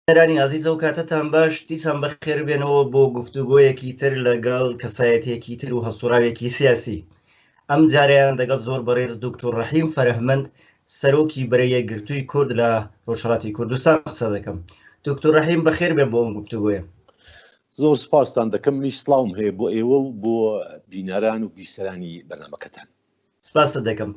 بینەرانی ئازیز ئەو کاتەتان باش دیسان بەخێر بێنەوە بۆ گفتوگۆیەکی تر لەگەڵ کەسایەتێکی تر و هەڵسوڕاوێکی سیاسی ئەم جارەیان دەگەڵ زۆر بەڕێز دکتۆر ڕەحیم فەرەهمەند سەرۆکی بەرەی یەکگرتووی کورد لە ڕۆژهەڵاتی کوردستان قسە دەکەم دکتۆر ڕەحیم بەخێر بێن بۆ ئەم گفتوگۆیە. زۆر سپاستان دەکەم منیش سڵاوم هەیە بۆ ئێوە و بۆ بینەران و بیسەرانی بەرنامەکەتان. سپاست دەکەم.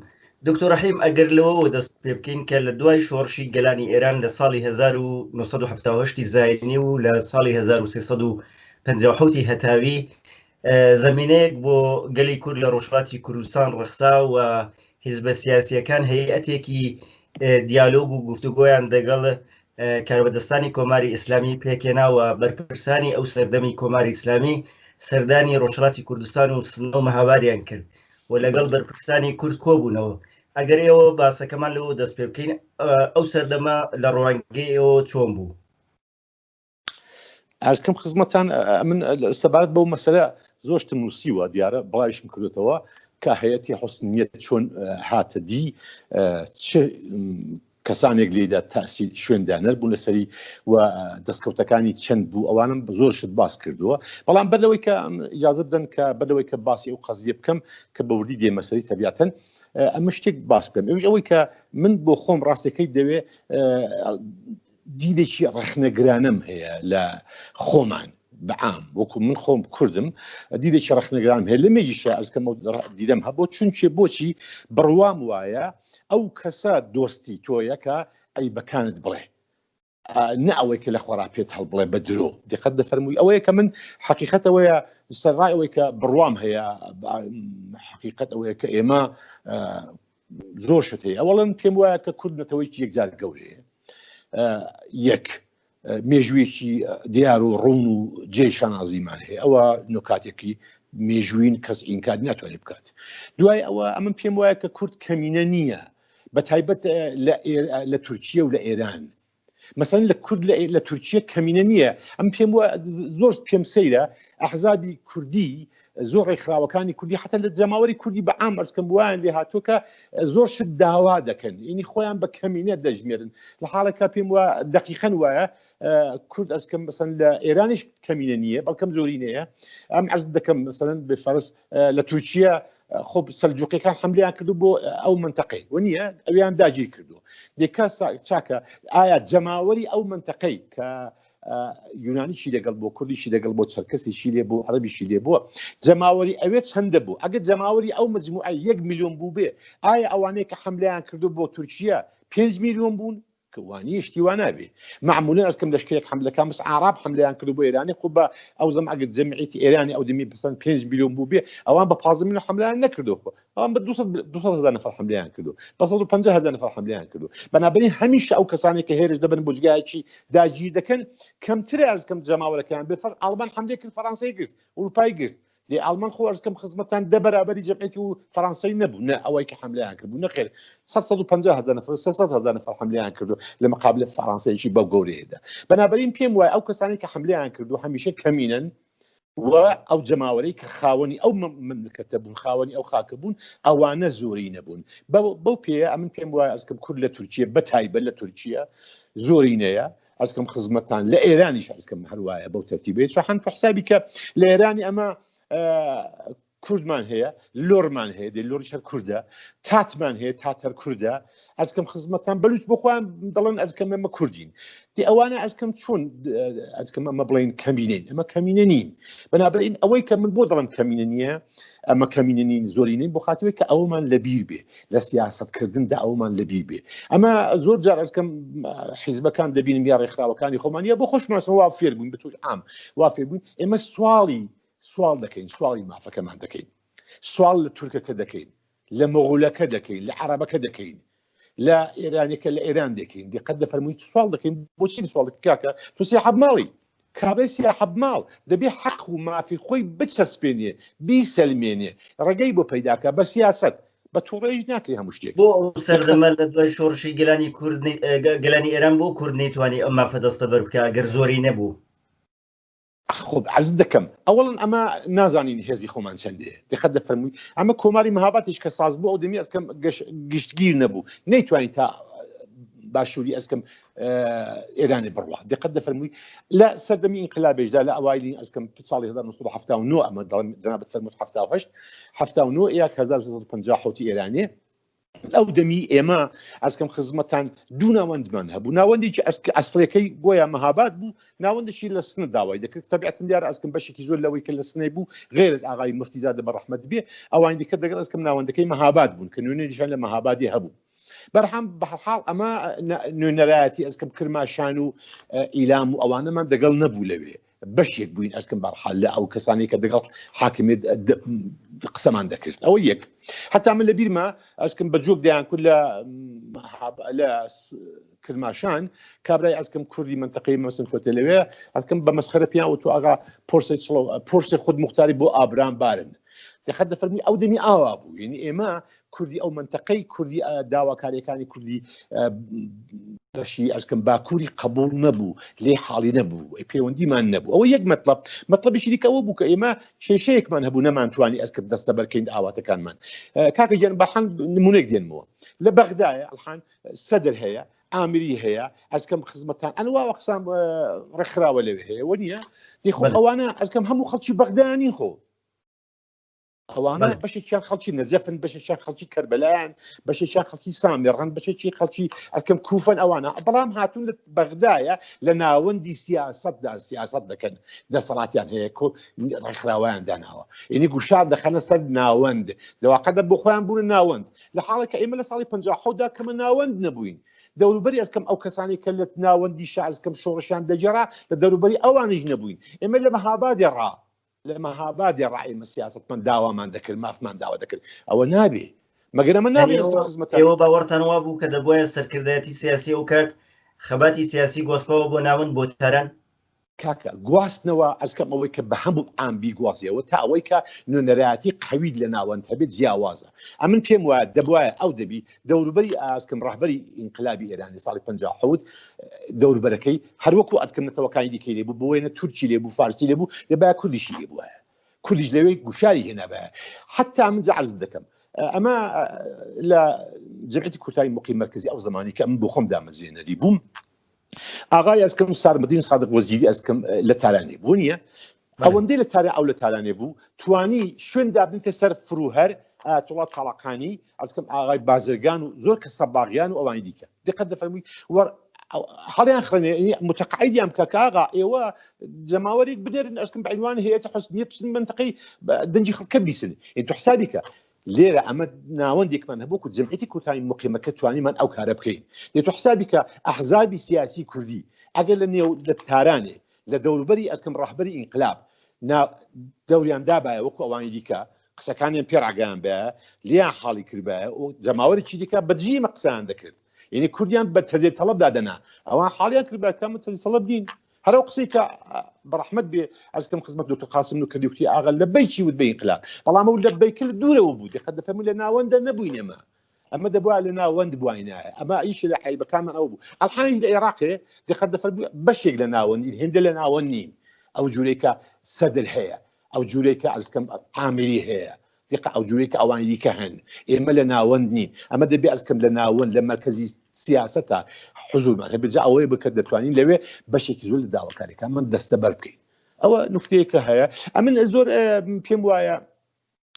دکتۆر ڕەحیم ئەگەر لەوەوە دەست پێ بکەین کە لە دوای شۆڕشی گەلانی ئێران لە ساڵی 1978 زاینی و لە ساڵی 1357 هەتاوی زەمینەیەک بۆ گەلی کورد لە ڕۆژهەڵاتی کوردستان ڕەخسا و حیزبە سیاسیەکان هەیئەتێکی دیالۆگ و گفتوگۆیان دەگەڵ کاربەدەستانی کۆماری ئیسلامی پێکهێنا و بەرپرسانی ئەو سەردەمی کۆماری ئیسلامی سەردانی ڕۆژهەڵاتی کوردستان و سنە و مەهابادیان کرد و لەگەڵ بەرپرسانی کورد کۆبوونەوە. ئەگەر ئێوە باسەکەمان لەوە دەست پێ بکەین ئەو سەردەمە لە ڕوانگەی ئێوە چۆن بوو؟ ئەرزکەم خزمەتان من سەبارەت بەو مەسەلە زۆر شتم نووسیوە دیارە بڵاویشم کردوێتەوە کە هەیەتی حوسنیەت چۆن هاتە دی چ کەسانێک لێدا تاسی شوێندانەر بوون لەسەری و دەستکەوتەکانی چەند بوو ئەوانم زۆر شت باس کردووە بەڵام بەر لەوەی کە ئجازە بدەن کە بەر لەوەی کە باسی ئەو قەزیە بکەم کە بەوردی دێمەسەری تەبیاتەن ئەمە شتێک باس بکەم ئەوش ئەوەی کە من بۆ خۆم ڕاستەکەی دەوێ دیدێکی ڕەخنەگرانەم هەیە لە خۆمان بەعام وەکو من خۆم کوردم دیدێکی ڕەخنەگرانم هەیە لە مێژیشە ئەزکەم دیدەم هەبوو چونکێ بۆچی بڕوام وایە ئەو کەسە دۆستی تۆیە کە عیبەکانت بڵێ نە ئەوەی کە لە خۆرا پێت هەڵبڵێ بە درۆ دقت دەفەرمووی ئەوەیە کە من حقیقەتەوەیە سەرڕای ئەوەی کە بڕوام هەیە حقیقەت ئەوەیە کە ئێمە زۆر شت هەیە ئەوەڵەن پێم وایە کە کورد نەتەوەیەکی یەکجار گەورەیە یەک مێژوویەکی دیار و ڕوون و جێ شانازیمان هەیە ئەوە نۆکاتێکی مێژوین کەس ئینکار ناتوانێت بکات دوای ئەوە ئەمن پێم وایە کە کورد کەمینە نییە بە تایبەت لە تورکیە و لە ئێران مەسەلەن لە کورد لە تورکیە کەمینە نییە ئەم پێم زۆر پێم سەیرە ئەحزابی کوردی زۆر ڕێکخراوەکانی کوردی حتا لە جەماوەری کوردی بە عام ئەرزکەم وایان لێ هاتووە کە زۆر شت داوا دەکەن ینی خۆیان بە کەمینە دەژمێرن لە حاڵێکا پێم وە دقیقەن وایە کورد ئەزکەم بەسەن لە ئێرانیش کەمینە نییە بەڵکەم زۆرینەیە ئەم عرض دەکەم مەسەلەن بە فەرز لە تورکیا خۆ سەلجوقیەکان حملیان کردو بۆ ئەو منتەقەی و نییە ئەویان داگیر کردو دێکا چاکە ئایا جەماوەری ئەو منتەقەی کە یونانیشی لەگەڵ بۆ کوردیشی لەگەڵ بۆ چەرکەسیشی لێ بۆ عەربیشی لێ بووە جەماوەری ئەوێ چەندە بوو ئەگە جەماوەری ئەو مجموعە یەک میلیۆن بوو بێ ئایا ئەوانەیە کە حملیان کردو بۆ تورکیا 5 میلیۆن بوون کە وانیە شتی وا نابێ مەعمولەن ئەزکەم لەشکرێک حەملەکان بەس عرب حەملەیان کردو بۆ ئێرانی خۆ بە ئەو زەم ئەگەر جەمعیتی ئێرانی ئەو دەمی بەسەن 5 میلیۆن بوو بێ ئەوان بە 15 میلیۆن حەملەیان نەکردو خۆ ئەوان بە 200 200 هەزار نەفەر حەملەیان کردو بە 150 هەزار نەفەر حەملەیان کردو بەنابەرین هەمیشە ئەو کەسانێک کە هێرش دەبن بۆ جگایەکی داگیر دەکەن کەمتر ئەزکەم جەماوەرەکەیان بێ فەرق ئاڵمان حەملەی کرد فەرانسەی گرت ئوروپای گرت لێ ئاڵمان خۆ ئەرزکەم خزمەتان دە بەرابەری جەمعیەتی و فەرانسەی نەبوو نە ئەوەی کە حملەیان کرد بوو نەخێر 150 هەزار نەفەر 300 هەزار نەفەر حملەیان کردو لە مقابلە فەرانسەیەکی بەو گەورەیەدا بەنابەرین پێم وایە ئەو کەسانی کە حملەیان کردو هەمیشە کەمینەن و ئەو جەماوەرەی کە خاوەنی ئەو مملکەتە بوون خاوەنی ئەو خاکە بوون ئەوانە زۆری نەبوون بەو پێیە ئەمن پێم وایە ئەزکەم کورد لە تورکیە بە تایبەت لە تورکیە زۆرینەیە ئەزکەم خزمەتان لە ئێرانیش ئەزکەم هەروایە بەو تەرتیبەی چحان تو حسابی کە لە ئێرانی ئەمە کوردمان هەیە لۆرمان هەیە دێ لۆریش هەر کوردە تاتمان هەیە تاتەر کوردە ئەزکەم خزمەتان بەلوچ بۆ خۆیان دەڵێن ئەزکەم ئەمە کوردین دی ئەوانە ئەزکەم چۆن ئەزکەم ئەمە بڵین کەمینین ئەمە کەمینە نین بەنابەرین ئەوەی کە من بۆ دەڵم کەمینە نییە ئەمە کەمینە نین زۆرینەی بۆ خاتوێک کە ئەومان لەبیر بێ لە سیاسەتکردندا ئەومان لەبیر بێ ئەمە زۆر جار ئەرکەم حیزبەکان دەبینم یا ڕێکخراوەکانی خۆمان یا بۆ خۆشمان وا فێر بووین بەتول عام وا فێر بووین ئێمە سواڵی سواڵ دەکەین سواڵی مافەکەمان دەکەین سواڵ لە تورکەکە دەکەین لە مەغولەکە دەکەین لە عەرەبەکە دەکەین لە ئێرانەکە لە ئێران دەکەین دقت دەفەرمووی سواڵ دەکەین بۆچی سواڵ کاکە تۆ سیاحەب ماڵی کابرای سیاحەب ماڵ دەبێ حەق و مافی خۆی بچەسپێنێ بیسەلمێنێ ڕێگەی بۆ پەیداکا بە سیاسەت بە توڕەیش ناکرێ هەموو شتێک. بۆ ئەو سەردەمە لە دوای شۆڕشی گەلانی کورد گەلانی ئێران بۆ کورد نەیتوانی ئەم مافە دەستەبەر بکا گەر زۆری نەبوو؟ خۆ عەرز دەکەم ئەوەڵەن ئەمە نازانین هێزی خۆمان چەندەیە دقت دەفەرمووی ئەمە کۆماری مهاباتیش کە ساز بوو ئەو دەمی ئەزکەم گشتگیر نەبوو نەیتوانی تا باشووری ئەزکەم ئێرانی بڕوا دقت دەفەرمووی لە سەردەمی ئینقلابێشدا لە ئەوایلی ئەسکەم ساڵی 1970 ئەمە دەڵێم جنابت فەرمووت 78 79 یا 1950 ئێرانێ ئەو دەمی ئێمە ئەسکەم خزمەتان دوو ناوەندمان هەبوو ناوەندێکی ئەسڵەکەی گۆیا مەهاباد بوو ناوەندێکی لە سنە داوای دەکرد تەبعەتن دیارە ئەسکەم بەشێکی زۆر لەوەی کە لە سنەی بوو غێرز ئاغای مفتیزادە بە ڕەحمەت بێ ئەوانی دیکە دەگەڵ ئەسکەم ناوەندەکەی مەهاباد بوون کە نوێنەریشان لە مەهابادی هەبوو بەرحام بەهەرحاڵ ئەمە نوێنەرایەتی ئەسکەم کرماشان و ئیلام و ئەوانەمان دەگەڵ نەبوو لەوێ بەشێک بووین ئەسکم بەرحال لە ئەو کەسانی کە دەگەڵ حاکمیت قسەمان دەکرد ئەوە یەک حتا من لە بیرمە ئەسکم بە جۆک دەیان کرد لە لە کرماشان کابرای ئەسکم کوردی منتەقەی مەسن چۆتە لەوێ ئەسکم بە مەسخەرە پیان وتو ئاغا پۆرسی چڵ پۆرسی خود مختاری بۆ ئابران بارن دەخەت دەفەرمی ئەو دەمی ئاوا بوو یعنی ئێمە کوردی ئەو منتەقەی کوردی داواکاریەکانی کوردی بەشی ئەزکەم باکووری قبول نەبوو لێ حاڵی نەبوو پەیوەندیمان نەبوو ئەوە یەک مەطلب مەطلبێکی دیکە ئەوە بوو کە ئێمە کێشەیەکمان هەبوو نەمانتوانی ئەسکە دەستەبەرکەین ئاواتەکانمان کاکە گیان بە حەند نمونێک دێنمەوە لە بەغدایە ئەلحان سەدر هەیە ئامری هەیە ئەزکەم خزمەتان ئەنوا وەقسان ڕێکخراوە لەوێ هەیە وە نییە دیخۆ ئەوانە ئەزکەم هەموو خەڵکی بەغدانی خۆ ئەوانە بەشێکیان خەڵکی نەجەفن بەشێکیان خەڵکی کەربەلایان بەشێکیان خەڵکی سامێڕن بەشێکی خەڵکی ئەکەم کوفەن ئەوانە بەڵام هاتوون لە بەغدایە لە ناوەندی سیاسەتدا سیاست دەکەن دەسەڵاتیان هەیە کۆ ڕێکخراوەیان داناوە یعنی گوشار دەخەنە سەر ناوەند لەواقعدا بۆ خۆیان بوون ناوەند لە حاڵێک کە ئێمە لە ساڵی 57دا کەمە ناوەند نەبووین دەوروبەری ئەسکەم ئەو کەسانی کە لە ناوەندی شارزکەم شۆڕشیان دەگێڕا لە دەوروبەری ئەوانیش نەبووین ئێمە لە مەهابادێ ڕا لە مەهابادێ ڕا ئێمە سیاسەتمان داوامان دەکرد مافمان داوا دەکرد ئەوە نابێ مەگەر ئەمە نابێ ئێستا خزمەتان ئێوە باوەڕتان وا بوو کە دەبوایە سەرکردایەتی سیاسی ئەو کات خەباتی سیاسی گواستباوە بۆ ناوەند بۆ تاران؟ کاکە گواستنەوە ئەزکەم ئەوەی کە بە هەموو عام بیگوازیەوە تا ئەوەی کە نوێنەرایەتی قەویت لە ناوەند هەبێت جیاوازە ئەمن پێم وایە دەبوایە ئەو دەبی دەوروبەری ئاسکم ڕەهبەری ئینقلابی ئێرانی ساڵی 57 دەوروبەرەکەی هەروەکو ئەتکم نەتەوەکانی دیکەی لێ بوو بۆ وێنە تورکی لێ بوو فارسی لێ بوو دەبایە کوردیشی لێ بووایە کوردیش لەوێ گوشاری هێنابایە حتا من جا عەرز دەکەم ئەمە لە جمعیتی کوردستانی مقیم مرکزی ئەو زمانی کە من بۆ خۆم دامەزرێنەری بووم ئاغای ئەسکم سارمدین سادق وەزیری ئەسکم لە تارانی بوو نییە ئەوەندەی لە تاران ئەو لە تارانێ بوو توانی شوێن دابنێتە سەر فروهەر ئایەتوڵا تاڵەقانی ئەسکم ئاغای بازرگان و زۆر کە سەباغیان و ئەوانی دیکە دقت دەفەرمووی وە هەڵیان خوێنێ متقاعدیان بکە کە ئاغا ئێوە جەماوەرێک بنێرن ئەسکم بە عنوان هەیەتی حسنیە بچن منتەقەی دەنگی خەڵکە بیسن تو حسابی کە لێرە ئەمە ناوەندێکمان هەبوو و جمعیتی کوردستانی مقیمەکە توانیمان ئەو کارە بکەین دێ تو حسابی کە ئەحزابی سیاسی کوردی ئەگەر لە نێو لە تارانێ لە دەوروبەری ئەسکم ڕەهبەری ئینقلاب نا دەوریان دابایە وەکو ئەوانی دیکە قسەکانیان پێ ڕاگەیان بایە لێیان حاڵی کردبایە و جەماوەرێکی دیکە بە دژی ئێمە قسەیان دەکرد یعنی کوردیان بە تەزێ تەڵەب دادەنا ئەوان حاڵیان کردبایە کە ئەمە تەزێ تەڵەب نین هەر ئەو قسەی کە بەڕەحمەت بێ ئەزکەم خزمەت دکتۆر قاسم نو کردی وتی ئاغا لەبەیکی وت بە ئینقلاب بەڵام ئەو لەبەیکە لە دوورەوە بوو دقت دەفەرموو لە ناوەندە نەبووین ئێمە ئەمە دەبوا لە ناوەند بواینایە ئەمە ئیشی لە عیبەکانمان ئەو بوو ئەلحانی لە عێراقێ دقت دەفەرموو بەشێک لە ناوەندین هێندە لە ناوەند نین ئەو جوورەی کە سەدر هەیە ئەو جوورەی کە ئەزکەم عامری هەیە دیقە ئەو جوورەی کە ئەوانی دیکە هەن ئێمە لە ناوەند نین ئەمە دەبێ ئەزکەم لە ناوەند لە مەرکەزی سیاسەتە حزوورمان هەبێت جا ئەوەیە بکە دەتوانین لەوێ بەشێکی زۆر لە داواکاریەکانمان دەستەبەر بکەین ئەوە نوکتەیەکە هەیە ئەمن زۆر پێم وایە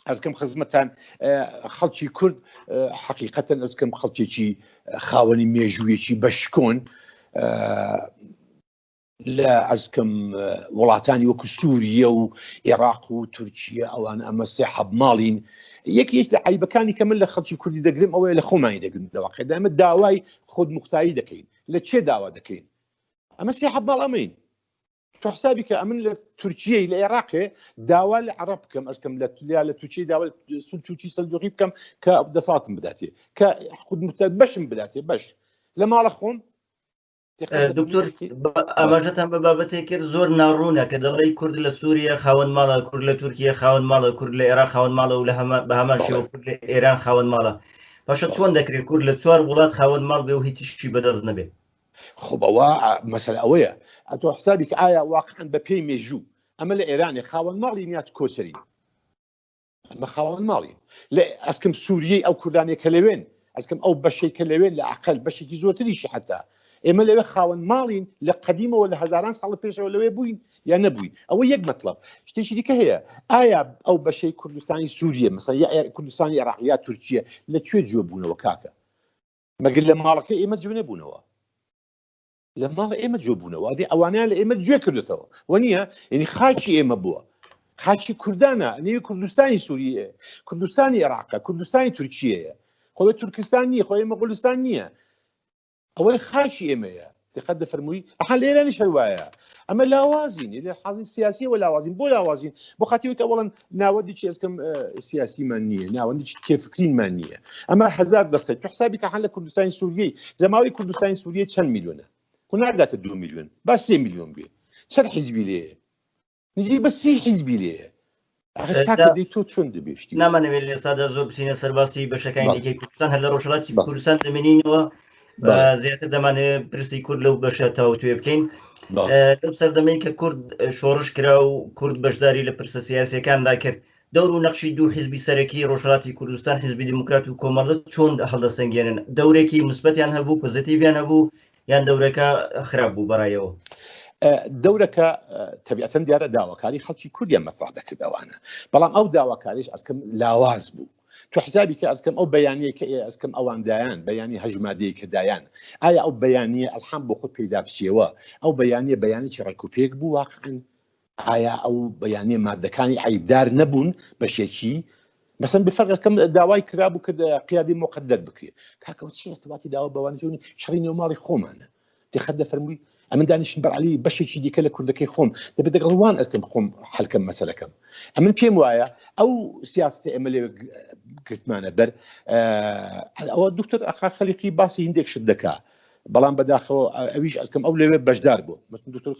ئەزکەم خزمەتان خەڵکی کورد حقیقەتەن ئەزکەم خەڵکێکی خاوەنی مێژوویەکی بەشکۆن لە ئەزکەم وڵاتانی وەکو سووریە و عێراق و تورکیە ئەوان ئەمە سێ حەب ماڵین یەک یەک لە عیبەکانی کە من لە خەڵکی کوردی دەگرم ئەوەیە لە خۆمانی دەگرم لەواقعدا ئەمە داوای خود مختاری دەکەین لە چێ داوا دەکەین ئەمە سێ حەب ماڵ ئەمەین تۆ حسابی کە ئەمن لە تورکیەی لە عێراقێ داوا لە عەرەب بکەم ئەشکەم لە تلیا لە تورکیە داوا سول تورکی سەلجوقی بکەم کە دەسەڵاتم بداتێ کە خود مختار بەشم بداتێ بەش لە ماڵە خۆم دکتۆر ئاماژەتان بە بابەتێک کرد زۆر ناڕوونە کە دەڵێی کورد لە سووریە خاوەن ماڵە کورد لە تورکیە خاوەن ماڵە کورد لە عێراق خاوەن ماڵە و لە بە هەمان شێوە کورد لە ئێران خاوەن ماڵە باشە چۆن دەکرێت کورد لە چوار وڵات خاوەن ماڵ بێ و هیچیشی بەدەست نەبێ خۆ بەوە مەسەلە ئەوەیە ئەتۆ حسابی کە ئایا واقعا بە پێی مێژوو ئەمە لە ئێرانێ خاوەن ماڵی نیات کۆچەری ئەمە خاوەن ماڵی لە ئەسکم سووریەی ئەو کوردانێک کە لەوێن ئەسکم ئەو بەشێک کە لەوێن لە عقل بەشێکی زۆرتریشی حتا ئێمە لەوێ خاوەن ماڵین لە قەدیمەوە لە هەزاران ساڵ پێشەوە لەوێ بووین یا نەبووین ئەوە یەک مەطلب شتێکی دیکە هەیە ئایا ئەو بەشەی کوردستانی سووریە مەسەن یا کوردستانی عێراق یا تورکیە لە کوێ جوێ بوونەوە کاکە مەگەر لە ماڵەکەی ئێمە جوێ نەبوونەوە لە ماڵ ئێمە جوێ بوونەوە ئەدی ئەوانیان لە ئێمە جوێ کردێتەوە وە نییە یعنی خاکی ئێمە بووە خاکی کوردانە نێوی کوردستانی سووریە کوردستانی عێراقە کوردستانی تورکیەیە خۆی تورکستان نییە خۆی مەغولستان نییە ئەوەی خاکی ئێمەیە دقت دەفەرمووی ئەها لێرانیش هەر وایە ئەمە لاوازین لە حاڵی سیاسیەوە لاوازین بۆ لاوازین بۆ خاتیوی کە وەڵەن ناوەندی ئەسکەم سیاسیمان نییە ناوەندی تێفکرینمان نییە ئەمە هزار دەسەی تو حسابی کە حال لە کوردستانی سووریەی جەماوی کوردستانی سووریە چەند میلیۆنە خۆ ناگاتە 2 میلیۆن با 3 میلیۆن بێ چەند حیزبی لێ نزیک بە سی حیزبی لێیە. ئاخر کاکە دەی تۆ چۆن دەبێ شتی وا؟ نامانەوێت لە ئێستادا زۆر بچینە سەر باسی بەشەکانی دیکەی کوردستان هەر لە ڕۆژهەڵاتی کوردستان دەمێنینەوە زیاتر دەمانەوێت پرسی کورد لەو بەشە تاوتوێ بکەین لەو سەردەمەی کە کورد شۆڕش کرا و کورد بەشداری لە پرسە سیاسیەکاندا کرد دەور و نەخشی دوو حزبی سەرەکی ڕۆژهەڵاتی کوردستان حزبی دیموکرات و کۆمەڵە چۆن هەڵدەسەنگێنن دەورێکی مثبەتیان هەبوو پۆزیتیڤیان هەبوو یان دەورەکە خراپ بوو بەڕایەوە؟ دەورەکە تەبیعەتەن دیارە داواکاری خەڵکی کوردیان مەسرح دەکرد ئەوانە بەڵام ئەو داواکاریش ئەسکەم لاواز بوو تو حسابی کە ئەسکەم ئەو بەیانیە کە ئەسکەم ئەوان دایان بەیانی هەژمادەی کە دایان ئایا ئەو بەیانیە ئەلحام بۆ خۆت پێدا بچیەوە ئەو بەیانیە بەیانێکی ڕێکوپێک بوو واقعا ئایا ئەو بەیانیە مادەکانی عیبدار نەبوون بەشێکی مەسەن بفەرقەکەم داوای کرابوو کە قیادی مقدر بکرێت کاکەەوە چی ارتباطی داوە بەوانە شەڕی نێوماڵی خۆمانە دقت دەفەرمووی ئەمن دانیشن بەعلی بەشێکی دیکە لە کوردەکەی خۆم دەبێت دەگەڵ وان ئەسکەم خۆم حلکەم مەسەلەکەم ئەمن پێم وایە ئەو سیاستە ئێمە لێ گرتمانە بەر ئەوە دکتۆر ئەخا خەلیقی باسی هندێک شت دەکا بەڵام بەداخەوە ئەویش ئەکەم ئەو لەوێ بەشدار بوو دکتۆر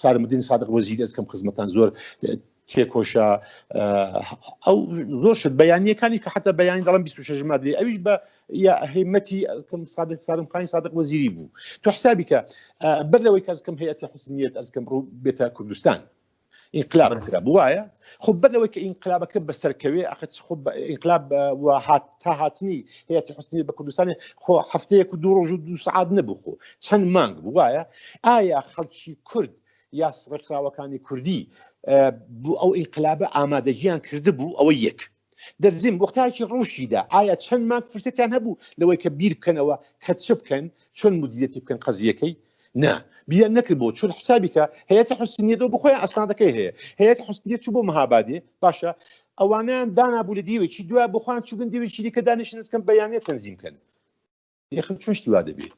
سارمدین سادق وەزیر ئەسکەم خزمەتان زۆر تێکۆشا ئەو زۆر شت بەیانیەکانی کە حتا بەیانی دەڵم 26 مادەی ئەویش بە یا هیمەتی کەم صادق سالم خانی صادق وەزیری بوو تو حسابی کە بەر لەوەی کەس کەم هەیەتی حسنیت ئەز کەم ڕوو بێتە کوردستان ئینقلاب کرا بواە خۆ بەر لەوەی کە ئینقلابەکە بەسەرکەوێ ئەخت خۆ ئینقلاب و هات تا هاتنی هەیەتی حسنی بە کوردستانی خۆ هەفتەیەک و دوو ڕۆژ و دوو سعات نەبوو خۆ چەند مانگ بوو وایە ئایا خەڵکی کورد یا ڕێکخراوەکانی کوردی بۆ ئەو ئینقلابە ئامادەگیان کردبوو ئەوە یەک دەرزیم وەختایکی ڕوشیدا ئایا چەند مانگ فرسەتیان هەبوو لەوەی کە بیر بکەنەوە کە چ بکەن چۆن مدیریەتی بکەن قەزیەکەی نا بیان نەکرد بۆ چون حسابی کە هەیەتی حسنیە دۆ بخۆیان ئەسنادەکەی هەیە هەیەتی حسنیە چوو بۆ مەهابادێ باشە ئەوانیان دانا بوو لە دیوێکی دوای بخۆیان چوبن دیوێکی دیکە دانیشن کەم بەیانە تەنزیم کەن یەخم چۆن شتی وا دەبێت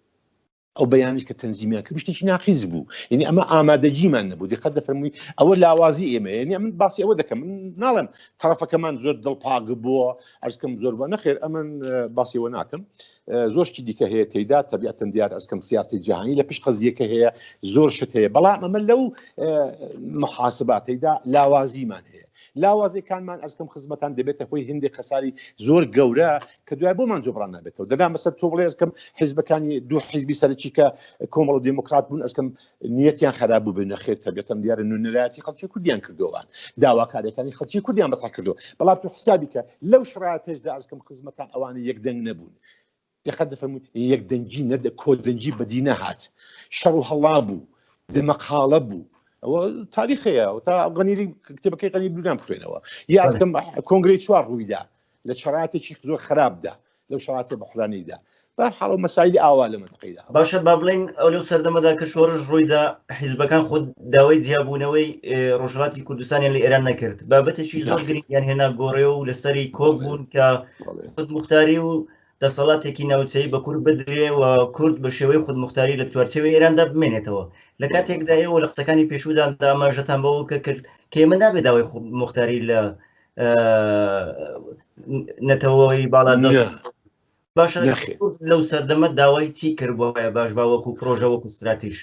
ئەو بەیانیش کە تەنزیمیان کرد شتێکی ناقیز بوو یعنی ئەمە ئامادەگیمان نەبوو دقت دەفەرمووی ئەوە لاوازی ئێمە یعنی من باسی ئەوە دەکەم من ناڵێم تەرەفەکەمان زۆر دڵپاک بووە ئەرزکەم زۆر بە نەخێر ئەمن باسی ئەوە ناکەم زۆر شتی دیکە هەیە تێدا تەبیعەتەن دیار ئەرزکەم سیاسی جیهانی لە پشت قەزیەکە هەیە زۆر شت هەیە بەڵام ئەمە لەو محاسباتەیدا لاوازیمان هەیە لاوازیەکانمان ئەرزکەم خزمەتان دەبێتە هۆی هندێک خەساری زۆر گەورە کە دوای بۆمان جوبران نابێتەوە دەنا مەسەر تۆ بڵێ ئەسکەم حیزبەکانی دوو حیزبی سەرەکی کە کۆمەڵ و دێموکرات بوون ئەسکەم نیەتیان خراب بوو بێ نەخێر تەبیەتەم دیارە نوێنەرایەتی خەڵکی کوردیان کردووان داواکاریەکانی خەڵکی کوردیان بەسا کردو بەڵام تۆ حسابی کە لەو شرایەتێشدا ئەسکەم خزمەتان ئەوانە یەک دەنگ نەبوون دقت دەفەرمووی یەک دەنگی نەدە کۆدەنگی بەدی نەهات شەڕ و هەڵا بوو دەمەقاڵە بوو ئەوە تاریخەیە تا غەنیری کتێبەکەی غەنی بلوان بخوێنەوە یاسکەم کۆنگرەی چوار ڕوویدا لە شەراتێکی زۆر خراپدا لەو شەراتێ بەحرانیدا بەرحاڵ و مەسایلی ئاوا لە منتقەیدا باشە با بڵێین ئەو لەو سەردەمەدا کە شۆڕش ڕوویدا حیزبەکان خۆ داوای جیابوونەوەی ڕۆژهەڵاتی کوردستانیان لە ئێران نەکرد بابەتێکی زۆر گرنگیان هێنا گۆڕێ و لەسەری کۆک بوون کە خودموختاری و دەسەڵاتێکی ناوچەیی بە کورد بدرێ و کورد بە شێوەی خودموختاری لە چوارچێوەی ئێراندا بمێنێتەوە لە کاتێکدا ئێوە لە قسەکانی پێشوودا ئاماژەتان بەوە کە کرد کە ئێمە نابێ داوای خودموختاری لە نەتەوەی باڵا باشە لەو سەردەمە داوای چی کردبووایە باش با وەکو پرۆژە وەکو ستراتیژ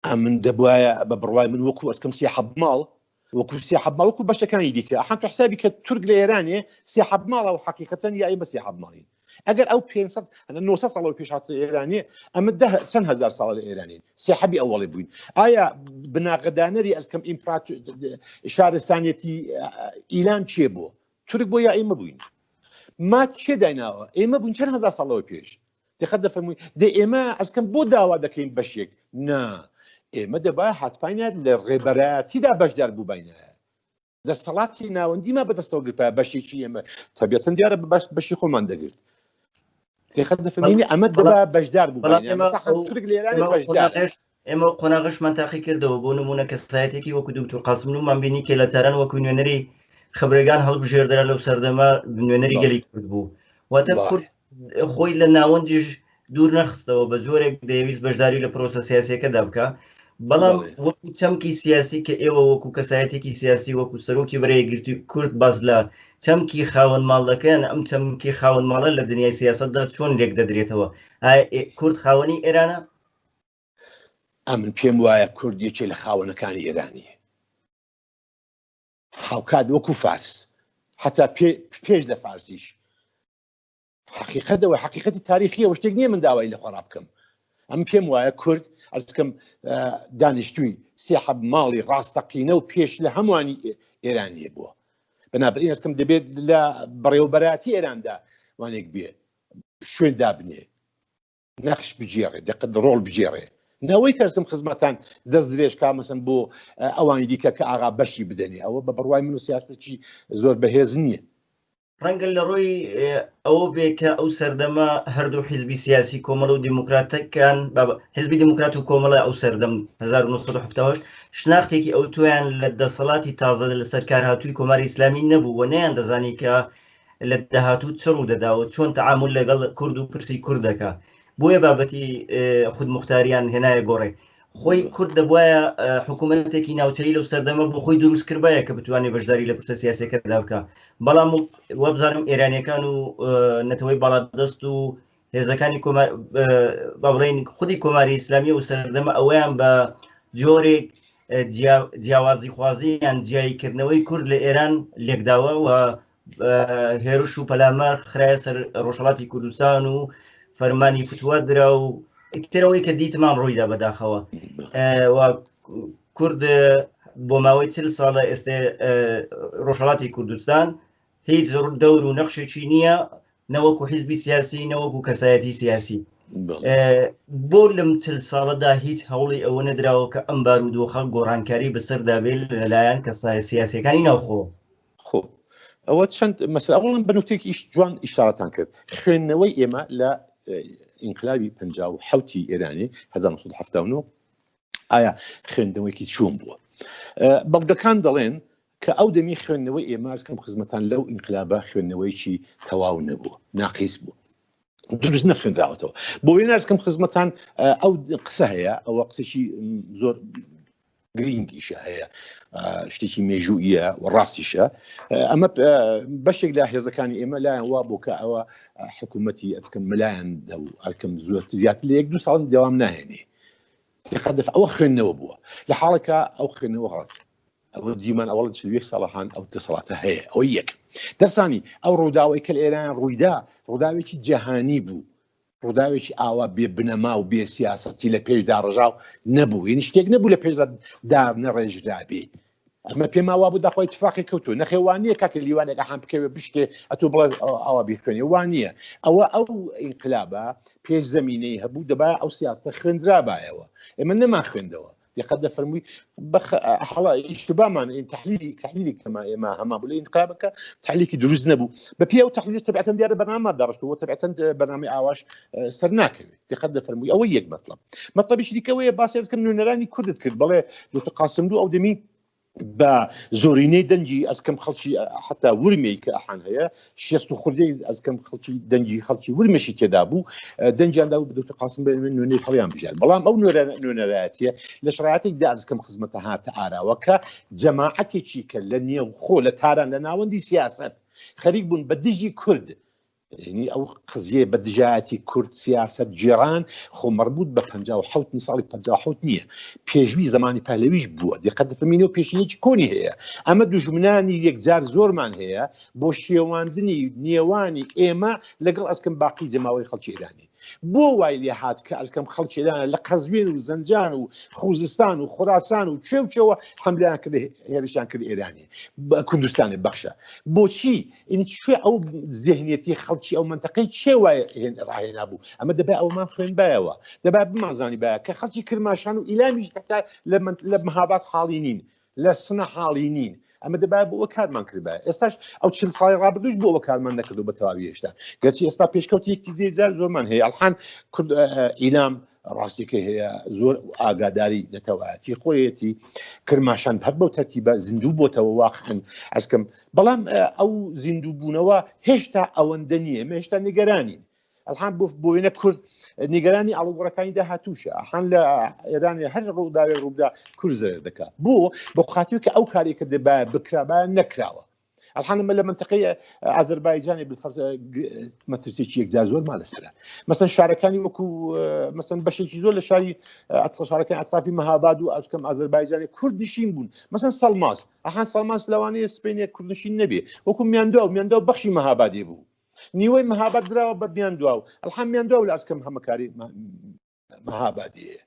ئەمن دەبواە بە بڕوای من وەکو ئەسکەم سێ حەب ماڵ وەکو سێ حەب ماڵ وەکو بەشەکانی دیکە ئەحان تو حسابی کە تورک لە ئێرانێ سێ حەب ماڵە و حقیقەتەن یا ئێمە سێ حەب ماڵین ئەگەر ئەو 500 900 ساڵەوە پێش هاتە ئێرانێ ئەمە ده چەند هزار ساڵە لە ئێرانین سێ حەبی ئەوەڵی بووین ئایا بناغەدانەری ئەسکەم ئیمپرات شارستانیەتی ئیلام چێ بوو تورک بۆ یا ئێمە بووین ما چێ دایناوە ئێمە بووین چەند هزار ساڵەوە پێش دقت دەفەرمووی دە ئێمە ئەسکەم بۆ داوا دەکەین بەشێک نا ئێمە دەبا هاتپاینات لە ڕێبەرایەتیدا بەشدار بووبینایە دەسەڵاتی ناوەندیمان بەدەستەوە گرتایە بەشێکی ئێمە تەبیەتەن دیارە بەش بەشی خۆمان دەگرت دقت دەفەرمووی ئەمە دەبا بەشدار بەڵام بووبینایە ئێمە مەسا ئەو تورک لە ئێرانێ ئێمە ئەو بەشدارە قۆناغەش ئێمە ئەو قۆناغەشمان تاقی کردەوە بۆ نمونە کەسایەتێکی وەکو دکتۆر قاسملومان بینی کە لە تاران وەکو نوێنەری خبرەگان هەڵبژێردرا لەو سەردەمە نوێنەری بەڵێ گەلی کورد بوو واتە بەڵێ کورد خۆی لە ناوەندیش دوور نەخستەوە بە جۆرێک دەیەویست بەشداری لە پرۆسە سیاسیەکەدا بکە بەڵام بەڵێ وەکو چەمکی سیاسی کە ئێوە وەکو کەسایەتێکی سیاسی وەکو سەرۆکی بەرەی یەکگرتووی کورد باس لە چەمکی خاوەن ماڵ دەکەن ئەم چەمکی خاوەن ماڵە لە دنیای سیاسەتدا چۆن لێک دەدرێتەوە؟ ئایا کورد خاوەنی ئێرانە؟ ئەمن پێم وایە کورد یەکێ لە خاوەنەکانی ئێرانیە هاوکات وەکو فارس حتا پێش لە فارسیش حقیقەتەوە حقیقەتی تاریخیەوە شتێک نییە من داوای لە خۆڕا بکەم ئەم پێم وایە کورد ئەرزکەم دانیشتووی سێ حەب ماڵی ڕاستەقینە و پێش لە هەمووانی ئێرانیە بووە بەنابرین ئەسکەم دەبێت لە بەڕێوەبەراتی ئێراندا وانێک بێ شوێن دابنێ نەخش بگێڕێ دقت ڕۆڵ بگێڕێ نەوەی کەسم خزمەتان دەست درێژ کا مەسەن بۆ ئەوانی دیکە کە ئاغا بەشی بدەنێ ئەوە بە بڕوای من و سیاستێکی زۆر بەهێز نییە. ڕەنگە لە ڕووی ئەوە بێ کە ئەو سەردەمە هەردوو حیزبی سیاسی کۆمەڵە و دیموکراتەکان حیزبی دیموکرات و کۆمەڵە ئەو سەردەم 1970 شناختێکی ئەوتۆیان لە دەسەڵاتی تازە لەسەر کارهاتووی کۆماری ئیسلامی نەبوو و نەیان دەزانی کە لە داهاتوو چ ڕوودەدا و چۆن تەعامول لەگەڵ کورد و پرسی کورد دەکا بۆیە بابەتی خودموختاریان هێنایە گۆڕێ خۆی کورد دەبواە حکوومەتێکی ناوچەی لەو سەردەمە بۆ خۆی دروست کردبایە کە بتوانێت بەشداری لە پرسە سیاسەکەدا بکە بەڵام وابزانم ئێرانیەکان و نەتەوەی باڵادەست و هێزەکانی کۆمار با بڵێین خودی کۆماری ئیسلامی و سەردەمە ئەوەیان بە جۆرێک جیاوازیخوازی یان جیاییکردنەوەی کورد لە ئێران لێکداوە و هێرش و پەلامار خرایە سەر ڕۆژهەڵاتی کوردستان و فەرمانی فتوا درا و ئیترەوەی کە دیتمان ڕوویدا بەداخەوە و کورد بۆ ماوەی چل ساڵە ئێستێ ڕۆژهەڵاتی کوردستان هیچ دەور و نەخشێکی نییە نەوەکو حیزبی سیاسی نەوەکو کەسایەتی سیاسی بۆ لەم چل ساڵەدا هیچ هەوڵی ئەوە نەدراوە کە ئەم بارودۆخە گۆڕانکاری بەسەردا بێت لەلایەن کەسایە سیاسیەکانی ناوخۆ؟ خۆ ئەوە چەند مەسەلە ئەوڵم بە نوکتێکی ئیش جوان ئیشارەتان کرد خوێندنەوەی ئێمە لە ئینقلابی 57 ئێرانی 1979 ئایا خوێندنەوەیەکی چۆن بووە بەڵگەکان دەڵێن کە ئەو دەمی خوێندنەوەی ئێمە ئەرز کەم خزمەتان لەو ئینقلابە خوێندنەوەیەکی تەواو نەبووە ناقیس بوو دروست نەخوێنراوەتەوە بۆ وێنە ئەرز کەم خزمەتان ئەو قسە هەیە ئەوە قسێکی زۆر گرینگیشە هەیە شتێکی مێژوویە و ڕاستیشە ئەمە بەشێک لە هێزەکانی ئێمە لایەن وا بۆ کە ئەوە حکوومەتی ئەتکەم ملایەن ئەرکەم زۆر زیاتر لە یەک دو ساڵ دەوام ناهێنێ ئەوە خوێندنەوە بووە لە حاڵێکا ئەو خوێندنەوە غەڵەت ئەوە دیمان ئەوڵ 41 ساڵەهان ئەو دەسەڵاتە هەیە ئەوە یەک دەسانی ئەو ڕووداوەی کە لە ئێران ڕوویدا ڕووداوێکی جیهانی بوو ڕووداوێکی ئاوا بێ بنەما و بێ سیاسەتی لە پێش داڕژاو نەبوو یعنی شتێک نەبوو لە پێشدا دار نەڕێژرابێ ئەمە پێما وابوو داخوای اتفاقی کەوتو نەخێ وانە کاکە لیوانێک ئەحان بکەوێ بشکێ ئەتۆ بڵێ ئاوا بیخوێنێ وانە ئەوە ئەو ئینقلابە پێش زمینەی هەبوو دەبا ئەو سیاستە خوێندرابایەوە ئێمە نەمان خوێندەوە دقت دەفەرمووی بەخ حەڵا ئیشتبامان تحلیلی تحلیلی کەما ئێمە هەما بوو لە ئینقلابەکە تحلیلی دروست نەبوو بە پێ ئەو تحلیل تبعەتەن دیارە بەرنامە داڕشتووە تبعەتەن بەرنامەی ئاواش سەر ناکەوێت دقت دەفەرمووی ئەوە یەک مەطلب مەطلبیش دیکەوەیە باسی کەم نوێنەرانی کوردت کرد بەڵێ دکتۆر قاسملوو ئەو دەمی بە زۆرینەی دەنگی ئەسکەم خەڵکی حتا ورمێی کە ئەحان هەیە شێست و خوردەی ئەسکەم خەڵکی دەنگی خەڵکی ورمەشی تێدا بوو دەنگیان دا بە دکتۆر قاسم بە نوێنەری هەڵیان بژارد بەڵام ئەو نوێنەرایەتیە لە شرایەتێک دا ئەسکەم خزمەتە هاتە ئاراوە کە جەماعەتێکی کە لە نێو خۆ لە تاران لە ناوەندی سیاست خەریک بوون بە دژی کورد یعنی ئەو قزیە بە دژایەتی کورد سیاست گێڕان خۆ مەربوط بە 57 ساڵی 57 نییە پێشوی زمانی پەهلەویش بووە دقت دەفەرمینەوە پێشینێکی کۆنی هەیە ئەمە دوژمنانی یەکجار زۆرمان هەیە بۆ شێواندنی نێوانی ئێمە لەگەڵ ئەسکم باقی جەماوەری خەڵکی ئێرانی. بۆ وای لێ هات کە ئەزکەم خەڵکی ئێران لە قەزوین و زەنجان و خوزستان و خوراسان و کوێ و کوێوە حەملەیان کرد هێرشیان کرد ئێرانی کوردستانی بەخشە بۆچی ئینی کوێ ئەو زێهنیەتی خەڵکی ئەو منتەقەی چێ وای ڕاهێنا بوو ئەمە دەبێ ئەومان خوێنبایەوە دەبا بمانزانی باە کە خەڵکی کرماشان و ئیلامیش تەتا لە مەهاباد حاڵی نین لە سنە حاڵی نین ئەمە دەبا بۆ ئەوە کارمان کردبایە ئێستاش ئەو چل ساڵی ڕابردووش بۆ ئەوە کارمان نەکردو بە تەواوی هێشتا گەرچی ئێستا پێشکەوتی یەکی زێجار زۆرمان هەیە ئەڵحان کورد ئیلام ڕاستیەکەی هەیە زۆر ئاگاداری نەتەوایەتی خۆیەتی کرماشان هەر بەو تەرتیبە زیندوو بۆتەوە واقعا ئەسکەم بەڵام ئەو زیندوو بوونەوە هێشتا ئەوەندە نییە ئێمە هێشتا نیگەرانین ئەلحان بۆ بۆ وێنە کورد نیگەرانی ئاڵوگۆڕەکانی داهاتووشە ئەحان لە ئێران هەر ڕووداوێک ڕووبدا کورد زەرەر دەکات بۆ بۆ خاتوی کە ئەو کاری کە دەبایە بکرابایە نەکراوە ئەلحان ئەمە لە منتەقەی ئازەربایجانی بالفرض مەترسیی یەکجار زۆرمان لەسەرە مەسەن شارەکانی وەکو مەسەن بەشێکی زۆر لە شاری شارەکان ئەطرافی مەهاباد و ئەسکەم ئازەربایجانی کورد نشین بوون مەسەن سەڵماس ئەحان سەڵماس لەوانەیە سپینێ کوردنشین نەبێ وەکو میاندوا و میاندوا بەخشی مەهابادێ بوو نیوەی مەهاباد دراوە بە میاندواو ئەلحان میاندواو لە ئەسکەم هەمەکاری مەهابادیەیە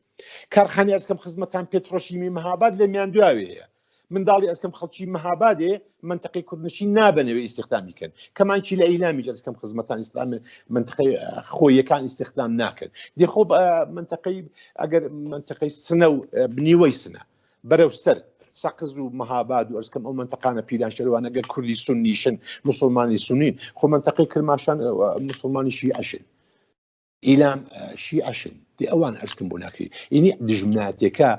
کارخانی ئەسکەم خزمەتان پێترۆشیمی مەهاباد لە میاندواوێیە منداڵی ئەسکەم خەڵکی مەهابادێ منتەقی کوردنشین نابنەوە ئیسیختامی کەن کەمانکی لە ئیلامی ئەسکەم خزمەتان ئیسلام منتەقەی خۆیەکان ئیسیختام ناکەن دێ خۆ منتەقەی ئەگەر منتەقەی سنە و بنیوەی سنە بەرەو سەر سەقز و مەهاباد و ئەسکەم ئەو منتەقانە پیران شەروانە گەر کوردی سنیشن مسلمانی سنین خۆ منتەقەی کرماشان مسلمانی شیعەشن ئیلام شیعەشن دی ئەوان ئەرزکم بۆ ناکری ئینی دژمناتێکە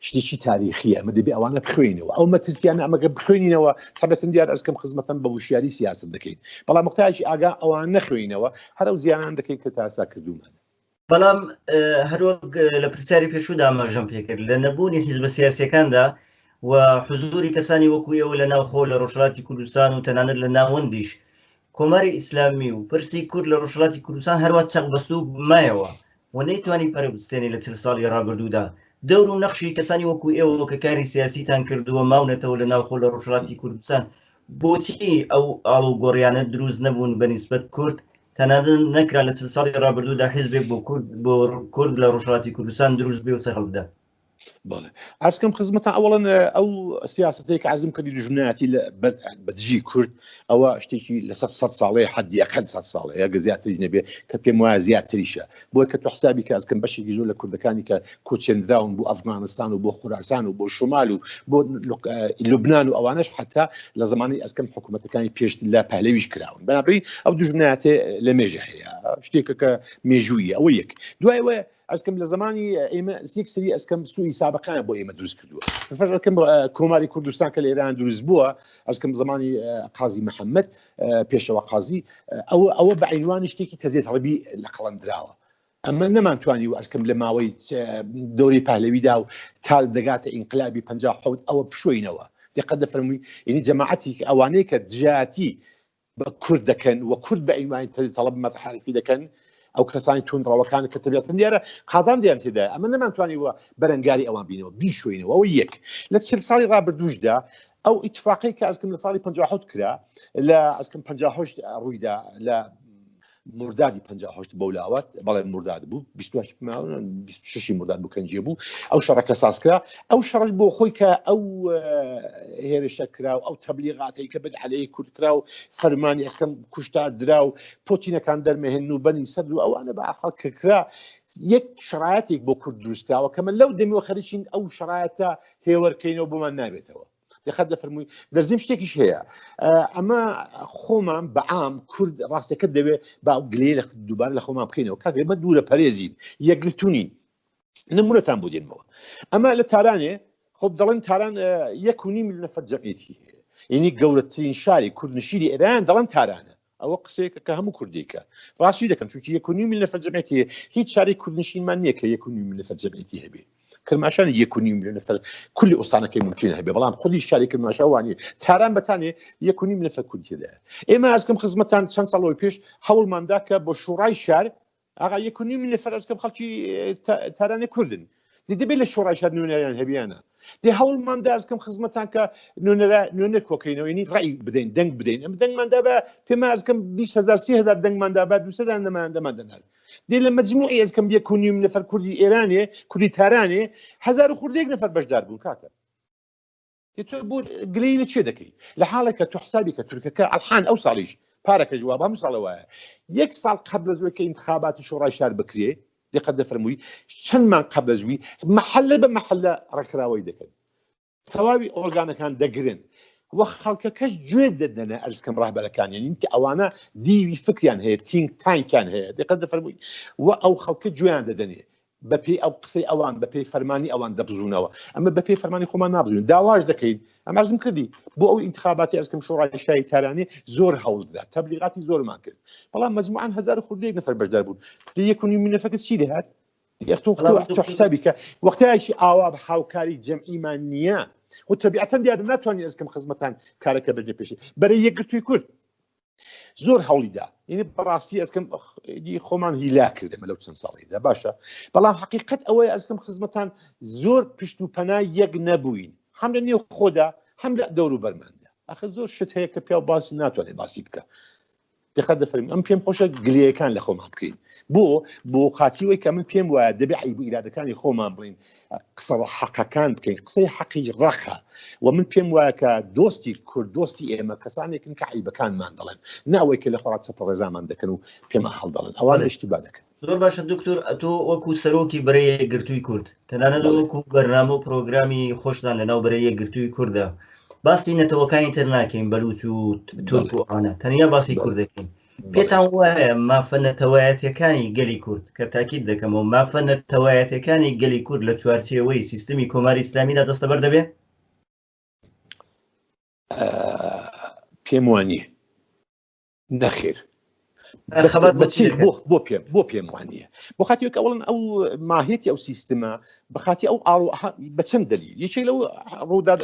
شتێکی تاریخیە ئەمە دەبێ ئەوانە بخوێنەوە ئەو مەترسیانە ئەمەگە بخوێنینەوە تەبەتن دیار ئەرزکەم خزمەتەن بە وشیاری سیاست دەکەین بەڵام مختاجی ئاگا ئەوان نەخوێنەوە هەر ئەو زیانان دەکەین کە تاسا کردومانە بەڵام هەروەک لە پرسیاری پێشوودا ئاماژەم پێکرد لە نەبوونی حیزبە سیاسیەکاندا و حزوری کەسانی وەکو ئێوە لە ناوخۆ لە ڕۆژهەڵاتی کوردستان و تەنانەت لە ناوەندیش کۆماری ئیسلامی و پرسی کورد لە ڕۆژهەڵاتی کوردستان هەروا چەقبەستوو مایەوە و نەیتوانی پەرە بستێنێ لە 40 ساڵی ڕابردوودا. دەور و نەخشی کەسانی وەکو ئێوە کە کاری سیاسیتان کردووە ماونەتەوە لە ناوخۆ لە ڕۆژهەڵاتی کوردستان بۆچی ئەو ئاڵوگۆڕیانە دروست نەبوون بە نیسبەت کورد تەنانەت نەکرا لە 40 ساڵی ڕابردوودا حیزبێک بۆ کورد بۆ کورد لە ڕۆژهەڵاتی کوردستان دروست بێ و سەرهەڵبدات؟ بەڵێ ئەرزکەم خزمەتان ئەوڵەن ئەو سیاستەیە کە عزم کردی دژمنایەتی بە دژی کورد ئەوە شتێکی لەسەر سە ساڵەیە حەدی ئەقل سە ساڵەیە گە زیاتری نەبێ کە پێم وایە زیاتریشە بۆی کە تو حسابی کە ئەزکەم بەشێکی زۆر لە کوردەکانی کە کۆچێنراون بۆ ئەفغانستان و بۆ خوراسان و بۆ شمال و بۆ لوبناان و ئەوانش حتا لە زمانی ئەسکەم حکوومەتەکانی پێش لە پهلەویش کراون بەنابری ئەو دژمنایەتێ لە مێژە هەیە شتێکە کە مێژوویە ئەوە یەک دوایەوە ئەسکەم لە زمانی ئێمە یەک سری ئەسکەم سوئی سابقان بۆ ئێمە دروست کردووە فەرەکەم کۆماری کوردستان کە لە ئێران دروست بووە ئەسکەم زمانی قازی محەممەد پێشەوە قازی ئەوە ئەوە بە عینوانی شتێکی تەزیێت هەڵبی لە قەڵەم دراوە ئەمە نەمانتوانی و ئەسکەم لە ماوەی دەوری پهلەویدا و تا دەگاتە ئینقلابی 57 ئەوە پشۆینەوە دقت دەفەرمووی یعنی جەماعەتی ئەوانەی کە دژایەتی بە کورد دەکەن و کورد بە ئیمانی تەزی تەڵەب مەتحەریفی دەکەن ئەو کەسانی توندڕەوەکان کە تەبیعەتەن دیارە قازانجیان تێدایە ئەمە نەمانتوانیوە بەرەنگاری ئەوان بینەوە بیشۆینەوە ئەوە یەک لە چل ساڵی ڕابردووشدا ئەو ئیتفاقی کە ئەسکم لە ساڵی 57 کرا لە ئەسکم 58 ڕوویدا لە مردادی 58 بەولاوە بەڵێ مرداد بوو 26 مرداد بوو کەنجێ بوو ئەو شەڕەکە ساز کرا ئەو شەڕش بۆ خۆی کە ئەو هێرشە کرا و ئەو تەبلیغاتەی کە بد عەلەی کورد کرا و فەرمانی ئەسکەم کوشتار درا و پۆتینەکان دەرمەهێن و بەنی سەد و ئەوانە بە ئاقڵ کە کرا یەک شرایەتێک بۆ کورد دروستکراوە کە من لەو دەمیەوە خەریکین ئەو شرایەتە هێوەرکەینەوە بۆمان نابێتەوە دقت دەفەرمووی دەرزیم شتێکیش هەیە ئەمە خۆمان بەعام کورد ڕاستەکە دەوێ با گلێ لە دووبارە لە خۆمان بکەینەوە کاک ئێمە دوورە پەرێزین یەکگرتوونین نمونەتان بۆ دێنمەوە ئەمە لە تارانێ خۆ دەڵێن تاران یەک و نیم میلیۆن نەفەر جەمعیەتی هەیە یعنی گەورەترین شاری کوردنشینی ئێران دەڵێن تارانە ئەوە قسەیەکە کە هەموو کوردێکە ڕاستی دەکەن چونکی یەک و نیم میلیۆن نەفەر جەمعیەتی هەیە هیچ شاری کوردنشینمان نییە کە یەک و نیم میلیۆن نەفەر جەمعیەتی هەبێ کرماشان یەک و نیم میلیۆن نەفەر کولی ئوستانەکەی ممکنە هەبێ بەڵام خودی شاری کرماشان وانیە تاران بەتانێ یەک و نیم نەفەر کوردی تێدایە ئێمە ئەزکەم خزمەتان چەند ساڵەوەی پێش هەوڵماندا کە بۆ شوڕای شار ئاغا یەک و نیو میلیۆن نەفەر ئەزکەم خەڵکی تارانێ کوردن دێ دەبێت لە شۆڕای شار نوێنەریان هەبیانە دێ هەوڵمان دا ئەزکەم خزمەتان کە نوێنەرە نوێنەر کۆکەینەوە یعنی ڕای بدەین دەنگ بدەین ئەم دەنگمان دا بە پێمان ئەزکەم 20 هزار 30 هزار دەنگمان دا بە 200 نمایندەمان دەنارد. دێ لە مەجموعی ئەزکەم یەک و نیم نەفەر کوردی ئێرانێ کوردی تارانێ هەزار و خوردێک نەفەر بەشدار بوون کاکە تۆ بۆ گلەی لە چێ دەکەی لە حاڵێک کە تۆ حسابی کە تورکەکە ئەلحان ئەو ساڵیش پارەکە جواب هەموو ساڵە وایە یەک ساڵ قبل لە زووی کە انتخاباتی شۆڕای شار بکرێ دقت دەفەرمووی چەند مانگ قبل لە زووی محلە بە محلە ڕێکخراوەی دەکەن تەواوی ئۆرگانەکان دەگرن و خەڵکەکەش گوێ دەدەنە ئەرزکەم ڕەهبەرەکان یعنی ئەوانە دیوی فکریان هەیە think tank یان هەیە دقت دەفەرمووی و ئەو خەڵکە گوێیان دەدەنێ بەپێی ئەو قسەی ئەوان بەپێی فەرمانی ئەوان دەبزونەوە ئەمە بەپێی فەرمانی خۆمان نابزون داواش دەکەین ئەم عەرزم کردی بۆ ئەو ئینتخاباتی ئەرزکەم شۆڕای شاری تارانی زۆر هەوڵ درا تەبلیغاتی زۆرمان کرد بەڵام مەجموعان هەزار خوردەیەک نەفەر بەشدار بوون لە یەک و نیو نەفەکە چی دەهات تۆ تۆ حسابی کە وەختایکی ئاوا بە هاوکاری جەمعیمان نییە و تەبیعەتەن دیارە ناتوانین ئەزکەم خزمەتان کارەکە بردە پێشی بەرە یەکگرتووی کورد زۆر هەوڵیدا یعنی بەڕاستی ئەزکەم خۆمان هیلا کردەمە لەو چەند ساڵیدا باشە بەڵام حقیقت ئەوەیە ئەزکەم خزمەتان زۆر پشت و پەنا یەک نەبووین هەم لە نێو خۆدا هەم لە دەور و بەرماندا ئەخر زۆر شت هەیە کە پیاو باسی ناتوانێت باسی بکە دقت دەفەرمووی ئەم پێم خۆشە گلەیەکان لە خۆمان بکەین بۆ بۆ خاتی وەی کە من پێم وایە دەبێ عیب و ئیرادەکانی خۆمان بڵین قسە حەقەکان بکەین قسەی حەقی ڕەخە و من پێم وایە کە دۆستی کورد دۆستی ئێمە کەسانێکن کە عیبەکانمان دەڵێن ناوەی کە لە خۆڕات چەتە ڕێزامان دەکەن و پێمان هەڵدەڵێن ئەوان اشتباه دەکەن. زۆر باشە دکتۆر ئەتۆ وەکو سەرۆکی بەرەی یەکگرتووی کورد تەنانەت وەکو بەرنامە و پرۆگرامی خۆشتان لەناو بەرەی یەکگرتووی کوردە باسی نەتەوەکانی تر ناکەین بەلوچ و تورک و ئەوانە تەنیا باسی کورد دەکەین پێتان وایە مافە نەتەوایەتەکانی گەلی کورد کە تاکید دەکەمەوە مافە نەتەوایەتەکانی گەلی کورد لە چوارچێوەی سیستمی کۆماری ئیسلامیدا دەستەبەر دەبێ؟ پێم وانییە نەخێر بۆ بۆ پێم بۆ پێم وانە بۆ خاتی ئەوڵن ئەو ماهێتی ئەو سیستمە بەخاتی ئەو ئاڕ بە چەند دەلیل یەکێک لەو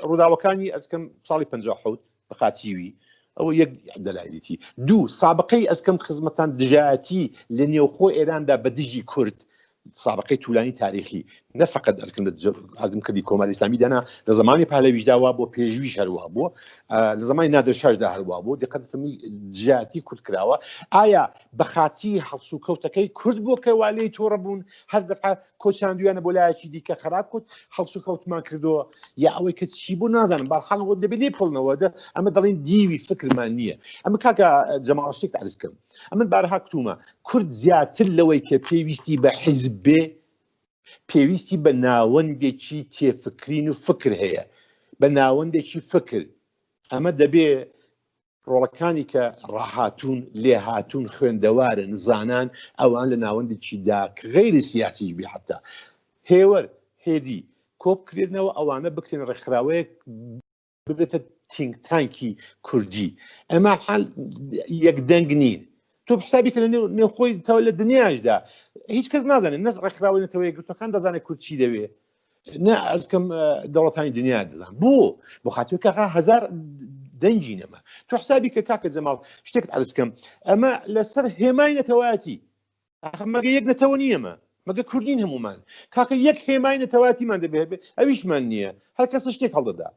ڕووداوەکانی ئەزکەم ساڵی 1970 بەخاتیوی ئەوە یەک دەلایلیتی دوو سابقەی ئەزکەم خزمەتان دژایەتی لە نێوخۆ ئێراندا بە دژی کورد سابقەی تولانی تاریخی نە فقط ئەرکم لە ئازم کردی کۆماری ئیسلامی دانا لە زمانی پهلەویشدا وا بۆ پێشویش هەروە بوو لە زمانی نادرشاشدا هەروە بوو دقەتمی جیاتی کورد کراوە ئایا بەخاتی هەڵسوکەوتەکەی کورد بۆ کە والەی تۆڕە بوون هەر دەفعە کۆچاندویانە بۆ لایەکی دیکە خراپ کوت هەڵسوکەوتمان کردووە یا ئەوەی کە چی بوو نازانم بەرحاڵ دەبێت لێ پڵنەوە دە ئەمە دەڵێن دیوی فکرمان نییە ئەمە کاکە جەماڵ شتێک عەرز کەم ئەمن بارەها کتومە کورد زیاتر لەوەی کە پێویستی بە حیزب بێ پێویستی بە ناوەندێکی تێفکرین و فکر هەیە بە ناوەندێکی فکر ئەمە دەبێ ڕۆڵەکانی کە ڕاهاتوون لێهاتوون خوێندەوارن زانان ئەوان لە ناوەندێکی دا کە غەیری سیاسیش بێ حتا هێوەر هێدی کۆبکرێنەوە ئەوانە بکرێن ڕێکخراوەیەک ببێتە think tank ی کوردی ئەمە حال یەک دەنگ نین تۆ حسابی کە لە نێوخۆی تەوە لە دنیاشدا هیچ کەس نازانێت نەس ڕێکخراوەی نەتەوە یەکگرتوەکان دەزانێت کورد چی دەوێ نە ئەرزکەم دەوڵەتانی دنیا دەزان بۆ بۆ خاتوەکە هزار دەنگی نەما تۆ حسابی کە کاکە جەماڵ شتێکت عەرزکەم ئەمە لەسەر هێمای نەتەوایەتی ئاخر مەگە یەک نەتەوە نییە مە مەگە کوردین هەمومان کاکە یەک هێمای نەتەواتیمان دەبێ هەبێ ئەویشمان نییە هەر کەسە شتێک هەڵدەدا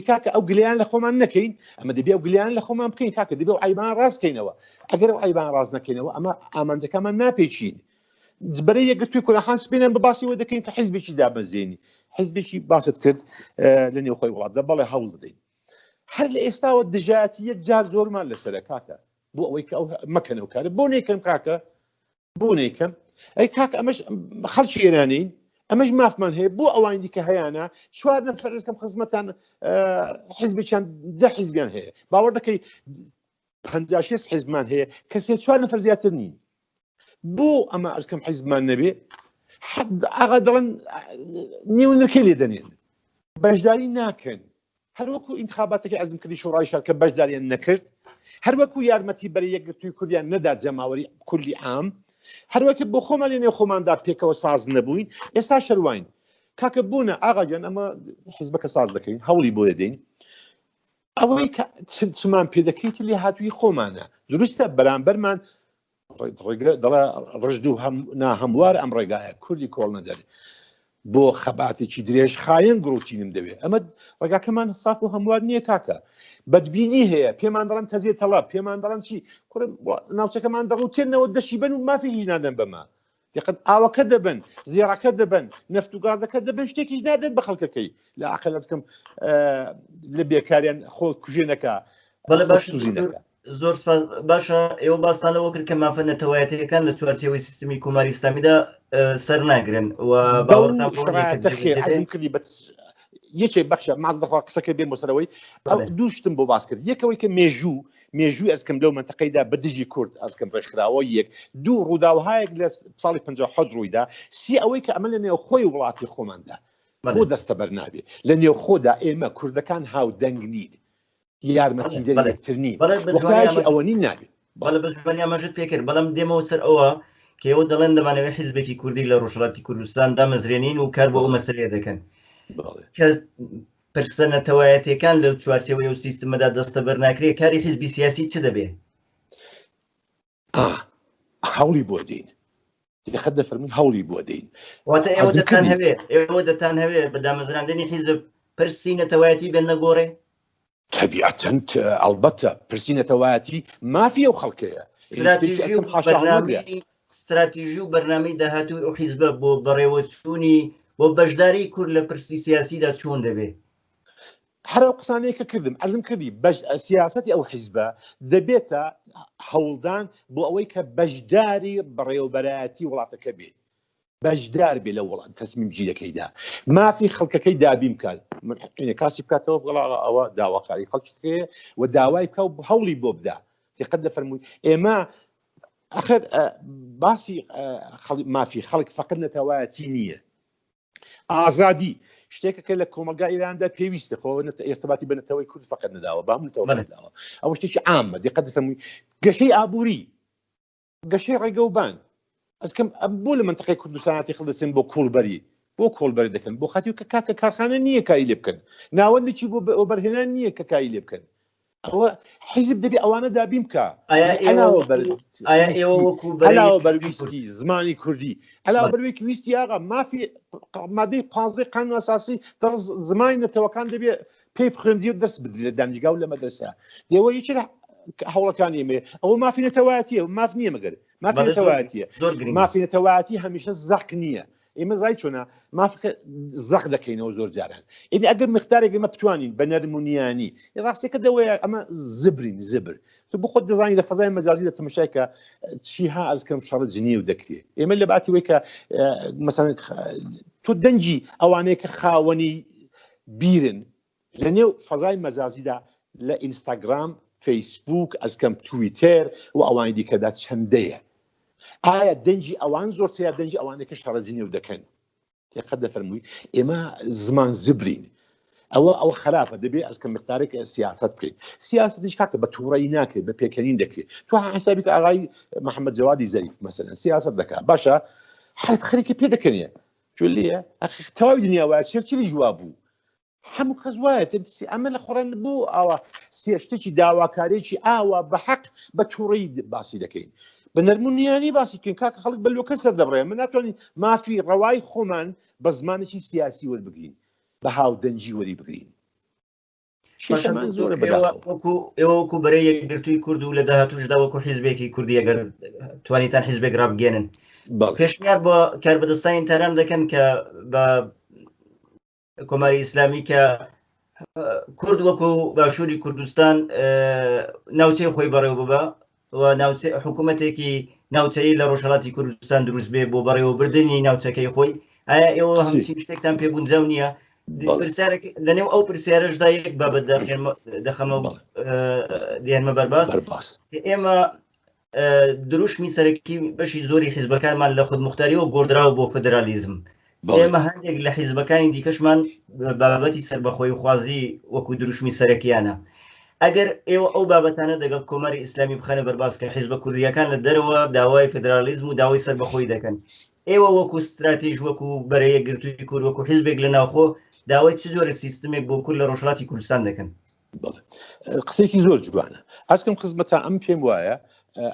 کاکە ئەو گلیان لە خۆمان نەکەین ئەمە دەبێ ئەو گلیان لە خۆمان بکەین کاکە دەبێ و عیبان ڕاستکەینەوە ئەگەر ئەو عیبان ڕاست نەکەینەوە ئەمە ئامانجەکەمان ناپێچین بەرە یەکگرتووی کوردستان سپینەن بە باسی وە دەکەین کە حیزبێکی دابەزێنی حیزبێکی باست کرد لە نێوخۆی وڵاتدا بەڵێ هەوڵ دەدەین هەر لە ئێستاوە دژایەتی یەکجار زۆرمان لەسەرە کاکە بۆ ئەوەی کە ئەو مەکەن ئەو کارە بۆ نەیکەم کاکە بۆ نەیکەم ئەی کاک ئەمەش خەڵکی ئێرانین ئەمەش مافمان هەیە بۆ ئەوانی دیکە هەیەە چوار نەفەر ڕزکەم خزمەتان حیزبێکیان دە حیزبیان هەیە باوەڕ دەکەی 56 حیزبمان هەیە کەسێ چوار نەفەر زیاتر نین بۆ ئەمە ئەرکەم حیزبمان نەبێ ئاغا دەڵێن نێو نرکەی لێ دەنێن بەشداری ناکەن هەروەکو ئینتخاباتەکەی عەزم کردی شۆڕای شار کە بەشداریان نەکرد، هەروەکو یارمەتی بەرەی یەکگرتووی کوردیان نەدا جەماوەری کوردی عام، هەروەکە بۆ خۆمان لە نێو خۆماندا پێکەوە ساز نەبووین، ئێستا شەرواین. کاکە بۆنە ئاغا گیان ئەمە حیزبەکە ساز دەکەین، هەوڵی بۆ دەدەین. ئەوەی کە چمان پێ دەکەیت لێهاتووی خۆمانە. دروستە بەرامبەرمان ڕێگە دەڵێ ڕژد و هەم ناهەموار ئەم ڕێگایە کوردی کۆڵ نەدەر. بۆ خەباتێکی درێژخایەن گڕوتینم دەوێ ئەمە ڕێگاکەمان ساف و هەموار نییە کاکە بەدبینی هەیە پێمان دەڵێن تەزیە تەڵە پێمان دەڵێن چی کوڕ ناوچەکەمان دەڕوتێنەوە دەشی بن و مافی هیچ نادەن بەمە دقت ئاوەکە دەبن زێڕەکە دەبن نەفت و گازەکە دەبن شتێکیش نادەن بە خەڵکەکەی لە عقل ئەزکەم لە بێکاریان خۆ کوژێنەکە بەڵێ باش سوزینەکە زۆر سپاس باشە ئێوە باستان لەوە کرد کە مافە نەتەوایەتیەکان لە چوارچێوەی سیستمی کۆماری ئیسلامیدا سەر ناگرن و باوەڕتان بەوە نییە کە خێر عەزم کردی بە یەکێک بەخشە ماز دەخوا قسەکە بێن بۆ سەرەوەی ئەو دوو شتم بۆ باس کرد یەکەوەی کە مێژوو مێژووی ئەزکەم لەو منتەقەیدا بە دژی کورد ئەزکەم ڕێکخراوە یەک دوو ڕووداوهایەک لە ساڵی 57 ڕوویدا سی ئەوەی کە ئەمە لە نێوخۆی وڵاتی خۆماندا بۆ دەستەبەر نابێ لە نێوخۆدا ئێمە کوردەکان هاودەنگ نین یارمەتیدەری یەکتر نین وەختایەکی ئەوە نین نابێ. بەڵێ بە جوانی ئاماژەت پێ کرد، بەڵام دێمەوە سەر ئەوە کە ئێوە دەڵێن دەمانەوێت حیزبێکی کوردی لە ڕۆژهەڵاتی کوردستان دامەزرێنین و کار بۆ ئەو مەسەلەیە دەکەن. کە پرسە نەتەوایەتیەکان لەو چوارچێوەی ئەو سیستمەدا دەستەبەر ناکرێ، کاری حیزبی سیاسی چ دەبێ؟ هەوڵی بۆ دێین. دقت دەفەرمووی هەوڵی بۆ دەین. واتە ئێوە دەتان هەوێ ئێوە دەتان هەوێ بە دامەزراندنی حیزب پرسی نەتەوایەتی بێنە گۆڕێ؟ تەبیعەتەن ئەڵبەتە پرسی نەتەوایەتی مافی ئەو خەڵکەیە. ستراتیژی و بەرنامەی ستراتیژی و بەرنامەی داهاتووی ئەو حیزبە بۆ بەڕێوەچوونی بۆ بەشداری کورد لە پرسی سیاسیدا چۆن دەبێ؟ هەر ئەو قسانەی کە کردم عەرزم کردی بەش سیاسەتی ئەو حیزبە دەبێتە هەوڵدان بۆ ئەوەی کە بەشداری بەڕێوەبەرایەتی وڵاتەکە بێ بەشدار بێ لە وڵات تەسمیم گیرەکەیدا مافی خەڵکەکەی دابین بکات انعکاسی بکاتەوە بڵا ئەوە داواکاری خەڵکەکەیە و داوای بکە و هەوڵی بۆ بدا دقت دەفەرمووی ئێمە ئەخر باسی مافی خەڵک فقط نەتەوایەتی نییە ئازادی شتێکە کە لە کۆمەلگا ئێراندا پێویستە خۆ ئێستباتی بە نەتەوەی کورد فقط نەداوە بام نەتەوە نەداوە ئەوە شتێکی عامە دقت دەفەرمووی گەشەی ئابووری گەشەی ڕێگە و بان ئەسکەم بۆ لە منتەقەی کوردستاناتی خڵدەسێن بۆ کۆڵبەری بۆ کۆڵبەری دەکەن بۆ خاتی کە کاکە کارخانە نییە کاری لێ بکەن ناوەندێکی بۆ وەبەرهێنان نییە کە کاری لێ بکەن ئەوە حیزب دەبێ ئەوانە دابین بکە ئایا ئێوە وەکو علاوە بەر ویستی زمانی کوردی علاوە بەر وێکی ویستی ئاغا مافی مادەی 15 قانون ئەساسی دەڕ زمانی نەتەوەکان دەبێ پێی بخوێندی و دەست بدرێت لە دانیشگا و لە مەدرسە دێوە یەکێ لە هەوڵەکانی ئێمەیە ئەوە مافی نەتەوایەتیە ماف نییە مەگەر مافی نەتەوایەتیە مافی نەتەوایەتی هەمیشە زەق نییە ئێمە زای چۆنە مافەکە زەق دەکەینەوە زۆر جاران ئیدی ئەگەر مختارێک ئێمە بتوانین بە نەرم و نیانی ڕاستەکە دەوەیە ئەمە زبرین زبر تو بخۆت دەزانی لە فەزای مەجازی لە تەمەشای کە چی ها ئەزکەم شەڕ جنیو دەکرێت ئێمە لە باتی وەی کە مەسەن تۆ دەنگی ئەوانەیە کە خاوەنی بیرن لە نێو فەزای مەجازیدا لە ئینستاگرام، فەیسبووک، ئەزکەم تویتێر و ئەوانی دیکەدا چەندەیە؟ ئایا دەنگی ئەوان زۆرترە یا دەنگی ئەوانەی کە شەڕە جنێو دەکەن؟ دقت دەفەرمووی ئێمە زمان زبرین ئەوە ئەوە خراپە دەبێ ئەزکە مقدارێک سیاست بکەیت سیاستیش کاکە بە تووڕەیی ناکرێت بە پێکەنین دەکرێت تو حسابی کە ئاغای محەممەد جەوادی زەریف مەسەلەن سیاست دەکات باشە هەر خەریکە پێ دەکەنێ جولیە ئەخ تەواوی دنیا وایە چرچلیش وا بوو هەموو کەس وایە تەنسی ئەمە لە خۆڕێن بوو ئاوا سێ شتێکی داواکارێکی ئاوا بە حەق بە تووڕەیی باسی دەکەین بە نەرمونیانی باسی بکەین کاکە خەڵک بە لۆکە سەر دەبڕێ من ناتوانین مافی ڕەوای خۆمان بە زمانێکی سیاسی وەربگرین بە هاودەنگی وەری بگرین ئێوە وەکو بەرەی یەکگرتووی کورد و لە داهاتوشدا وەکو حیزبێکی کوردی ئەگەر توانیتان حیزبێک ڕابگەێنن پێشنیار بۆ کاربەدەستانی تاران دەکەن کە بە کۆماری ئیسلامی کە کورد وەکو باشووری کوردستان ناوچەی خۆی بەڕێوە ببە و ناوچە حکوومەتێکی ناوچەیی لە ڕۆژهەڵاتی کوردستان دروست بێ بۆ بەڕێوەبردنی ناوچەکەی خۆی ئایا ئێوە هەمچین شتێکتان پێ گونجاو نییە پرسیارێک لەنێو ئەو پرسیارەشدا یەک بابەت دەخەمە دێنمە بەرباس ئێمە دروشمی سەرەکی بەشی زۆری حیزبەکانمان لە خودموختاریەوە گۆڕدراوە بۆ فدرالیزم. ئێمە هەندێک لە حیزبەکانی دیکەشمان بابەتی سەربەخۆیخوازی وەکو دروشمی سەرەکیانە. ئەگەر ئێوە ئەو بابەتانە دەگەڵ کۆماری ئیسلامی بخەنە بەرباس کە حیزبە کوردییەکان لە دەرەوە داوای فدرالیزم و داوای سەربەخۆیی دەکەن، ئێوە وەکو ستراتیژ، وەکو بەرەی یەکگرتووی کورد، وەکو حیزبێک لە ناوخۆ داوای چ جۆرە سیستمێک بۆ کورد لە ڕۆژهەڵاتی کوردستان دەکەن؟ بەڵێ قسەیەکی زۆر جوانە ئەسکم خزمەتە ئەم پێم وایە.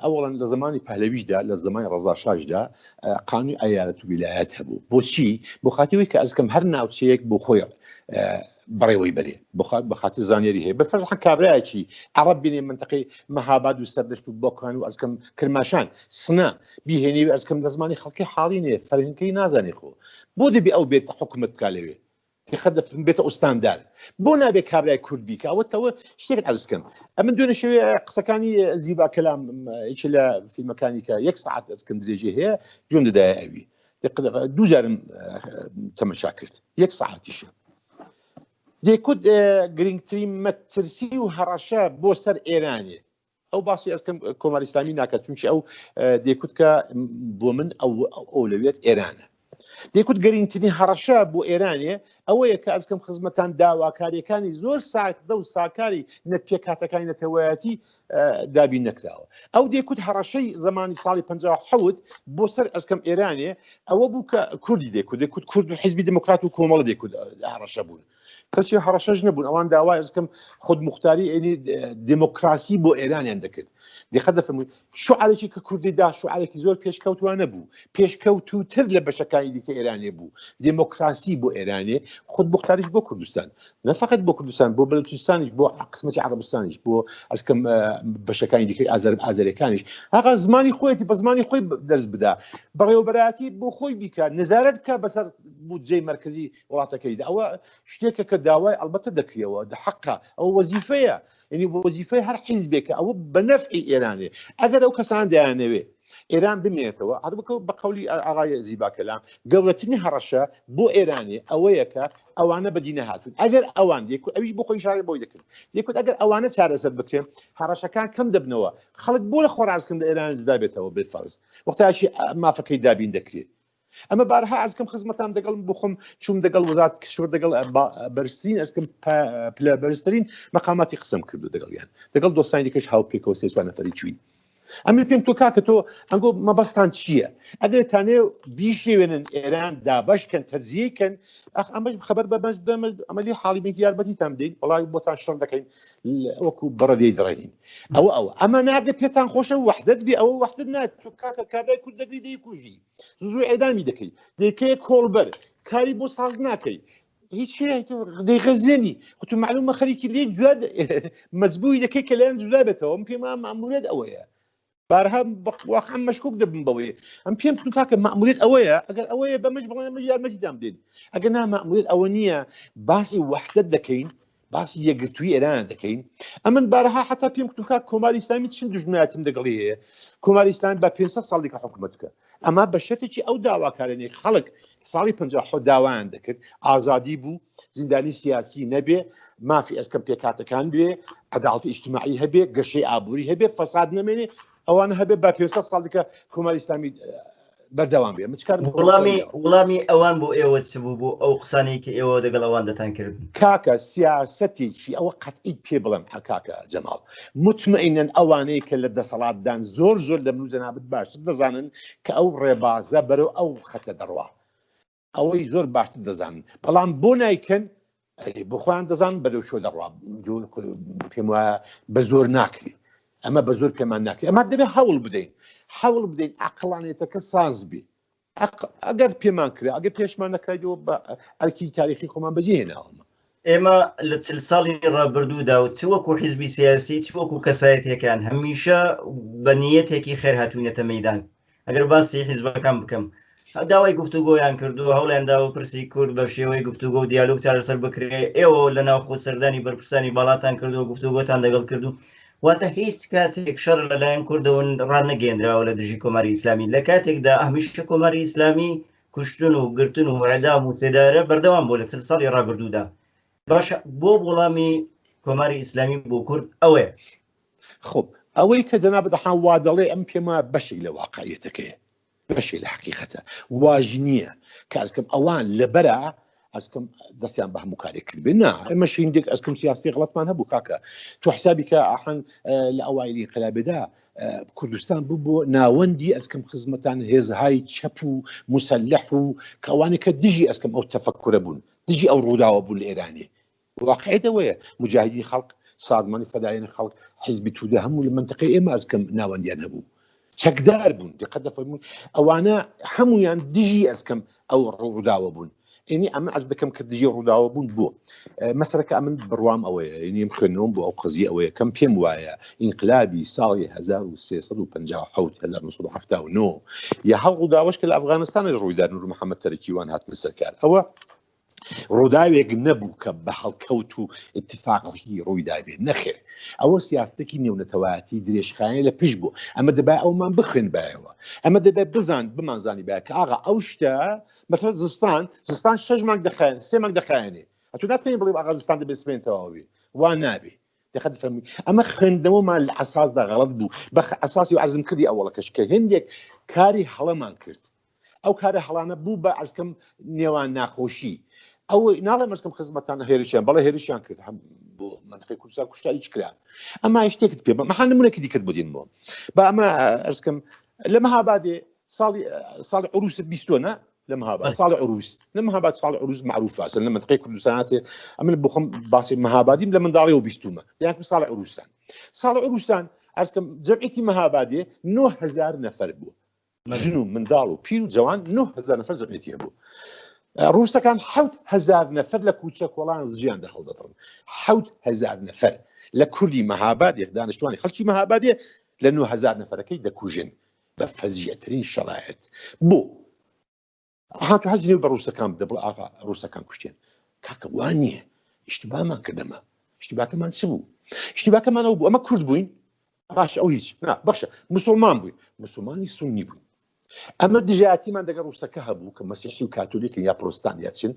ئەوەڵەن لە زمانی پەهلەویشدا لە زمانی ڕەزاشاشدا قانونی ئەیالەت و ویلایەت هەبوو بۆچی بۆ خاتەوەی کە ئەزکەم هەر ناوچەیەک بۆ خۆی بەڕێوەی بەرێ بخات بە خاتر زانیاری هەیە بە فەرحە کابراایکی عرب بینێ منتەقەی مەهاباد و سەردەشت و بۆکان و ئەزکەم کرماشان سنە بیهێنی و ئەزکەم لە زمانی خەڵکی حاڵی نێ فەرهنگەکەی نازانێ خۆ بۆ دەبێ ئەو بێت حکومت بکا لەوێ تخە دەفرم بێتە ئوستاندار بۆ نابێ کابرای کورد بیکە ئەوە تەوە شتێکت عەرز کەم ئەمن دوێنێ شەوێ قسەکانی زیبا کەلام یەکێ لە فیلمەکانی کە یەک سەعات ئەزکەم درێژی هەیە گوێم دەدایە ئەوی دوو جارم تەمەشا کرد یەک سەعاتیشە دێکوت گرنگترین مەترسی و هەڕەشە بۆ سەر ئێرانێ ئەو باسی ئەسکەم کۆماری ئیسلامی ناکات چونکی ئەو دێکوت کە بۆ من ئەو ئەولەویەت ئێرانە دێکوت گرنگترین هەڕەشە بۆ ئێرانێ ئەوەیە کە ئەسکەم خزمەتان داواکاریەکانی زۆر ساکدە و ساکاری نە پێکهاتەکانی نەتەوەیەتی دابین نەکراوە ئەو دێکوت هەڕەشەی زمانی ساڵی 1970 بۆ سەر ئەسکەم ئێرانێ ئەوە بوو کە کوردی دێکوت دێکوت کورد و حیزبی دموکرات و کۆمەڵە دێکوت هەڕەشە بوون کەچی هەڕەشەش نەبوون ئەوان داوای ئەزکەم خود مختاری ئەنی دموکراسی بۆ ئێرانیان دەکرد دیقەت دەفەرمووی شعارێکی کە کوردی دا شعارێکی زۆر پێشکەوتوانە بوو پێشکەوتوتر لە بەشەکانی دیکە ئێرانێ بوو دموکراسی بۆ ئێرانێ خود مختاریش بۆ کوردستان نە فقط بۆ کوردستان بۆ بەلوچستانیش بۆ قسمەتی عربستانیش بۆ ئەسکەم بەشەکانی دیکەی ئازەر ئازەرەکانیش هەقا زمانی خۆیەتی بە زمانی خۆی دەرس بدا بەڕێوەبەرایەتی بۆ خۆی بیکات نەزارەت بکە بەسەر بودجەی مرکزی وڵاتەکەیدا ئەوە شتێکە کە داوای ئەلبەتە دەکرێەوە حەقە ئەوە وەزیفەیە یعنی وەزیفەی هەر حیزبێکە ئەوە بە نەفعی ئێرانێ ئەگەر ئەو کەسان دەیانەوێ ئێران بمێنێتەوە هەر بکە بە قەولی ئاغای زیبا کەلام گەورەترین هەڕەشە بۆ ئێرانێ ئەوەیە کە ئەوانە بەدی نەهاتون ئەگەر ئەوان یەک ئەویش بۆ خۆی شارێ بۆی دەکرد یەکوت ئەگەر ئەوانە چارەسەر بکرێن هەڕەشەکان کەم دەبنەوە خەڵک بۆ لە خۆڕازکەم لە ئێران جودا بێتەوە بالفەرز وەختایکی مافەکەی دابین دەکرێت ئەمە بارها ئەزکەم خزمەتان دەگەڵ بخۆم چوم دەگەڵ وزات کشور دەگەڵ بەرزترین ئەزکەم پلە بەرزترین مەقاماتی قسەم کردو دەگەڵیان دەگەڵ دۆستانی دیکەش هاو پێکەوە سێ چوار نەفەری چوین ئەمن پێم تۆ کاکە تۆ ئەنگۆ مەبەستان چییە ئەگەر تانێ بیشێوێنن ئێران دابەش کەن تەجزیەی کەن ئەخ ئەمەش خەبەر بە بەش دەمە ئەمەلی حاڵی بین یارمەتیتان بدەین وڵای بۆتان شەڕ دەکەین وەکو بڕە لێی دڕێنین ئەوە ئەوە ئەمە ناگە پێتان خۆشە وەحدەت بێ ئەوە وەحدەت نا تۆ کاکە کابرای کورد دەگری دەیکوژی زوو ئێدامی دەکەی دەیکەیە کۆڵبەر کاری بۆ ساز ناکەی هیچ دەیغەزێنی خۆ معلومە خەریکی لێ جودا مەجبوری دەکەی کە لایەن جودا بێتەوە من پێم مامورێت ئەوەیە بارها واقعا مەشکوک دەبم بەوەی ئەم پێم بکەن کاکە مامورێت ئەوەیە ئەگەر ئەوەیە بەمەش بڵێن ئەمە یارمەتیدان بدەین ئەگەر نا مامورێت ئەوە نییە باسی وەحدەت دەکەین باسی یەکگرتووی ئێران دەکەین ئەمن بارەها حتا پێم کوتم کاک کۆماری ئیسلامی چین دوژمنایەتیم دەگەڵی هەیە کۆماری ئیسلامی بە 500 ساڵ دیکە حکوومەت بکە ئەمە بە شەرتێکی ئەو داواکارانەی خەڵک ساڵی 57 داوایان دەکرد ئازادی بوو زیندانی سیاسی نەبێ مافی ئەسکەم پێکاتەکان بێ عەداڵەتی ئیجتماعی هەبێ گەشەی ئابووری هەبێ فەساد نەمێنێ ئەوانە هەبێ با 500 ساڵ دیکە کۆماری ئیسلامی بەردەوام بێ من چکار وڵامی وڵامی ئەوان بۆ ئێوە چ بوو بۆ ئەو قسانەی کە ئێوە دەگەڵ ئەوان دەتان کرد کاکە سیاسەتێکی ئەوە قەتعیت پێ بڵێم کاکە جەماڵ مطمئنن ئەوانەی کە لە دەسەڵاتدان زۆر زۆر لە من و جەنابت باشتر دەزانن کە ئەو ڕێبازە بەرەو ئەو خەتە دەڕوا ئەوەی زۆر باشتر دەزانن بەڵام بۆ نایکەن بۆ خۆیان دەزان بەرەو شۆ دەڕوا پێم وایە بە زۆر ناکرێ ئەمە بە زۆر پێمان ناکرێ ئەمە دەبێت هەوڵ بدەین هەوڵ بدەین عقلانێتەکە ساز بێ ئەگەر پێمان کرا ئەگەر پێشمان نەکرایەوە بە ئەرکی تاریخی خۆمان بەجێ هێناوەمە ئێمە لە چل ساڵی ڕابردوودا و چ وەکو حیزبی سیاسی چ وەکو کەسایەتیەکان هەمیشە بە نیەتێکی خێر هاتوینەتە مەیدان ئەگەر باسی حیزبەکان بکەم داوای گفتوگۆیان کردو هەوڵیان داوە پرسی کورد بە شێوەی گفتوگۆ و دیالۆگ چارەسەر بکرێ ئێوە لە ناوخۆ سەردانی بەرپرسانی باڵاتان کردو گفتوگۆتان دەگەڵ کردو واتە هیچ کاتێک شەڕ لەلایەن کوردەوە ڕانەگەیەنراوە لە دژی کۆماری ئیسلامی لە کاتێکدا هەمیشە کۆماری ئیسلامی کوشتن و گرتن و ئێعدام و سێدارە بەردەوام بووە لە چل ساڵی ڕابردوودا. باشە بۆ وڵامی کۆماری ئیسلامی بۆ کورد ئەوەیە؟ خب ئەوەی کە جەنابت ئەحان وا دەڵێ ئەم پێم وایە بەشێک لە واقعیەتەکەیە بەشێک لە حەقیقەتە واژ نییە کە ئەزکەم ئەوان لەبەرە ئەزکەم دەستیان بە هەموو کارێک کردبێ نا ئێمە هیندێک ئەزکەم سیاسی غڵەتمان هەبوو کاکە تۆ حسابی کە ئاحان لە ئەوایلی ئینقلابێدا کوردستان بوو بۆ ناوەندی ئەزکەم خزمەتان هێزهای چەپ و مسلح و کەوانێک کە دژی ئەزکەم ئەو تەفەکورە بوون دژی ئەو ڕووداوە بوون لە ئێرانێ واقعیت ئەوەیە مجاهدین خەڵق سازمانی فەدایانی خەڵک، حیزبی تودە هەموو لە مەنتقەی ئێمە ئەزکەم ناوەندیان هەبوو. چەکدار بوون دقت دەفەرموون ئەوانە هەمویان دژی ئەسکەم ئەو ڕووداوە بوون ئینی ئەمە ئەز دەکەم کە دژی ڕووداوە بوون بۆ مەسەرەکە ئەمن بڕوام ئەوەیە ینیم خوێندنەوەم بۆ ئەو قەزیە ئەوەیە کەم پێم وایە ئینقلابی ساڵی 1357 1979 یا هەڵ ڕووداوەش کە لە ئەفغانستانش ڕوویدا نور محەممەد تەرەکیوان هاتنە سەرکار ئەوە ڕووداوێک نەبوو کە بە هەڵکەوت و ئیتفاقی ڕوویدابێ، نەخێر ئەوە سیاسەتێکی نێونەتەوایەتی درێژخایەنی لە پشت بوو، ئەمە دەبای ئەومان بخوێنبایەوە، ئەمە دەبێت بزان بمانزانیبایە کە ئاغا ئەو شتە مەسەلەن زستان زستان شەش مانگ دەخایەن سێ مانگ دەخایەنێ ئەتۆ ناتوانین بڵێ ئاغا زستان دەبێت سبەین تەواو بێ وا نابێ دقت فەرمووی ئەمە خوێندنەوەمان لە ئەساسدا غەڵەت بوو بە ئەساسی و عەرزم کردی ئەوەڵەکەش کە هێندێک کاری هەڵەمان کرد ئەو کارە هەڵانە بوو بە ئەزکەم نێوان ناخۆشی ئەو ناڵێم ئەزکەم خزمەتان هێرشیان بەڵێ هێرشیان کرد هەم بۆ منطقی کوردستان کوشتاری کرا ئەما شتێکت پێ بە مەحان نمونێکی دیکەت بۆ دێنمەوە با ئەمە ئەرزکەم لە مەهابادێ ساڵی ساڵی عروست بیستۆنە لە مەهاباد ساڵی عروس لە مەهاباد ساڵی عروس معروفە ئەسڵ لە منطقی کوردستاناتێ ئەمن بخۆم باسی مەهابادیم لە منداڵیەوە بیستومە یان ساڵی عروسان ساڵی عروسان ئەرزکەم جەمعیەتی مەهابادێ 9000 نەفەر بوو ژن و منداڵ و پیر و جوان 9000 نەفەر جەمعیەتی هەبوو ڕووسەکان 7000 نەفەر لە کوچە کۆڵان زیان دە هەڵدەدڕن 7000 نەفەر لە کوردی مەهابادێ دانیشتوانی خەڵکی مەهابادێ لە 9000 نەفەرەکەی دەکوژن بە فەزیەترین شەرایت بۆ هاتو هەر جنێو بە ڕووسەکان بدە بڵێ ئاغا ڕووسەکان کوشتیان کاکە وا نییە ئیشتبامان کردەمە ئیشتباکەمان چ بوو ئیشتباکەمان ئەو بوو ئەمە کورد بووین باش ئەو هیچ نا بەخشە مسلمان بووین مسلمانی سوننی بووین ئەمە دژایەتیمان دەگەڵ ڕووسەکە هەبوو کە مەسیحی و کاتۆلیکن یا پرۆستان یا چن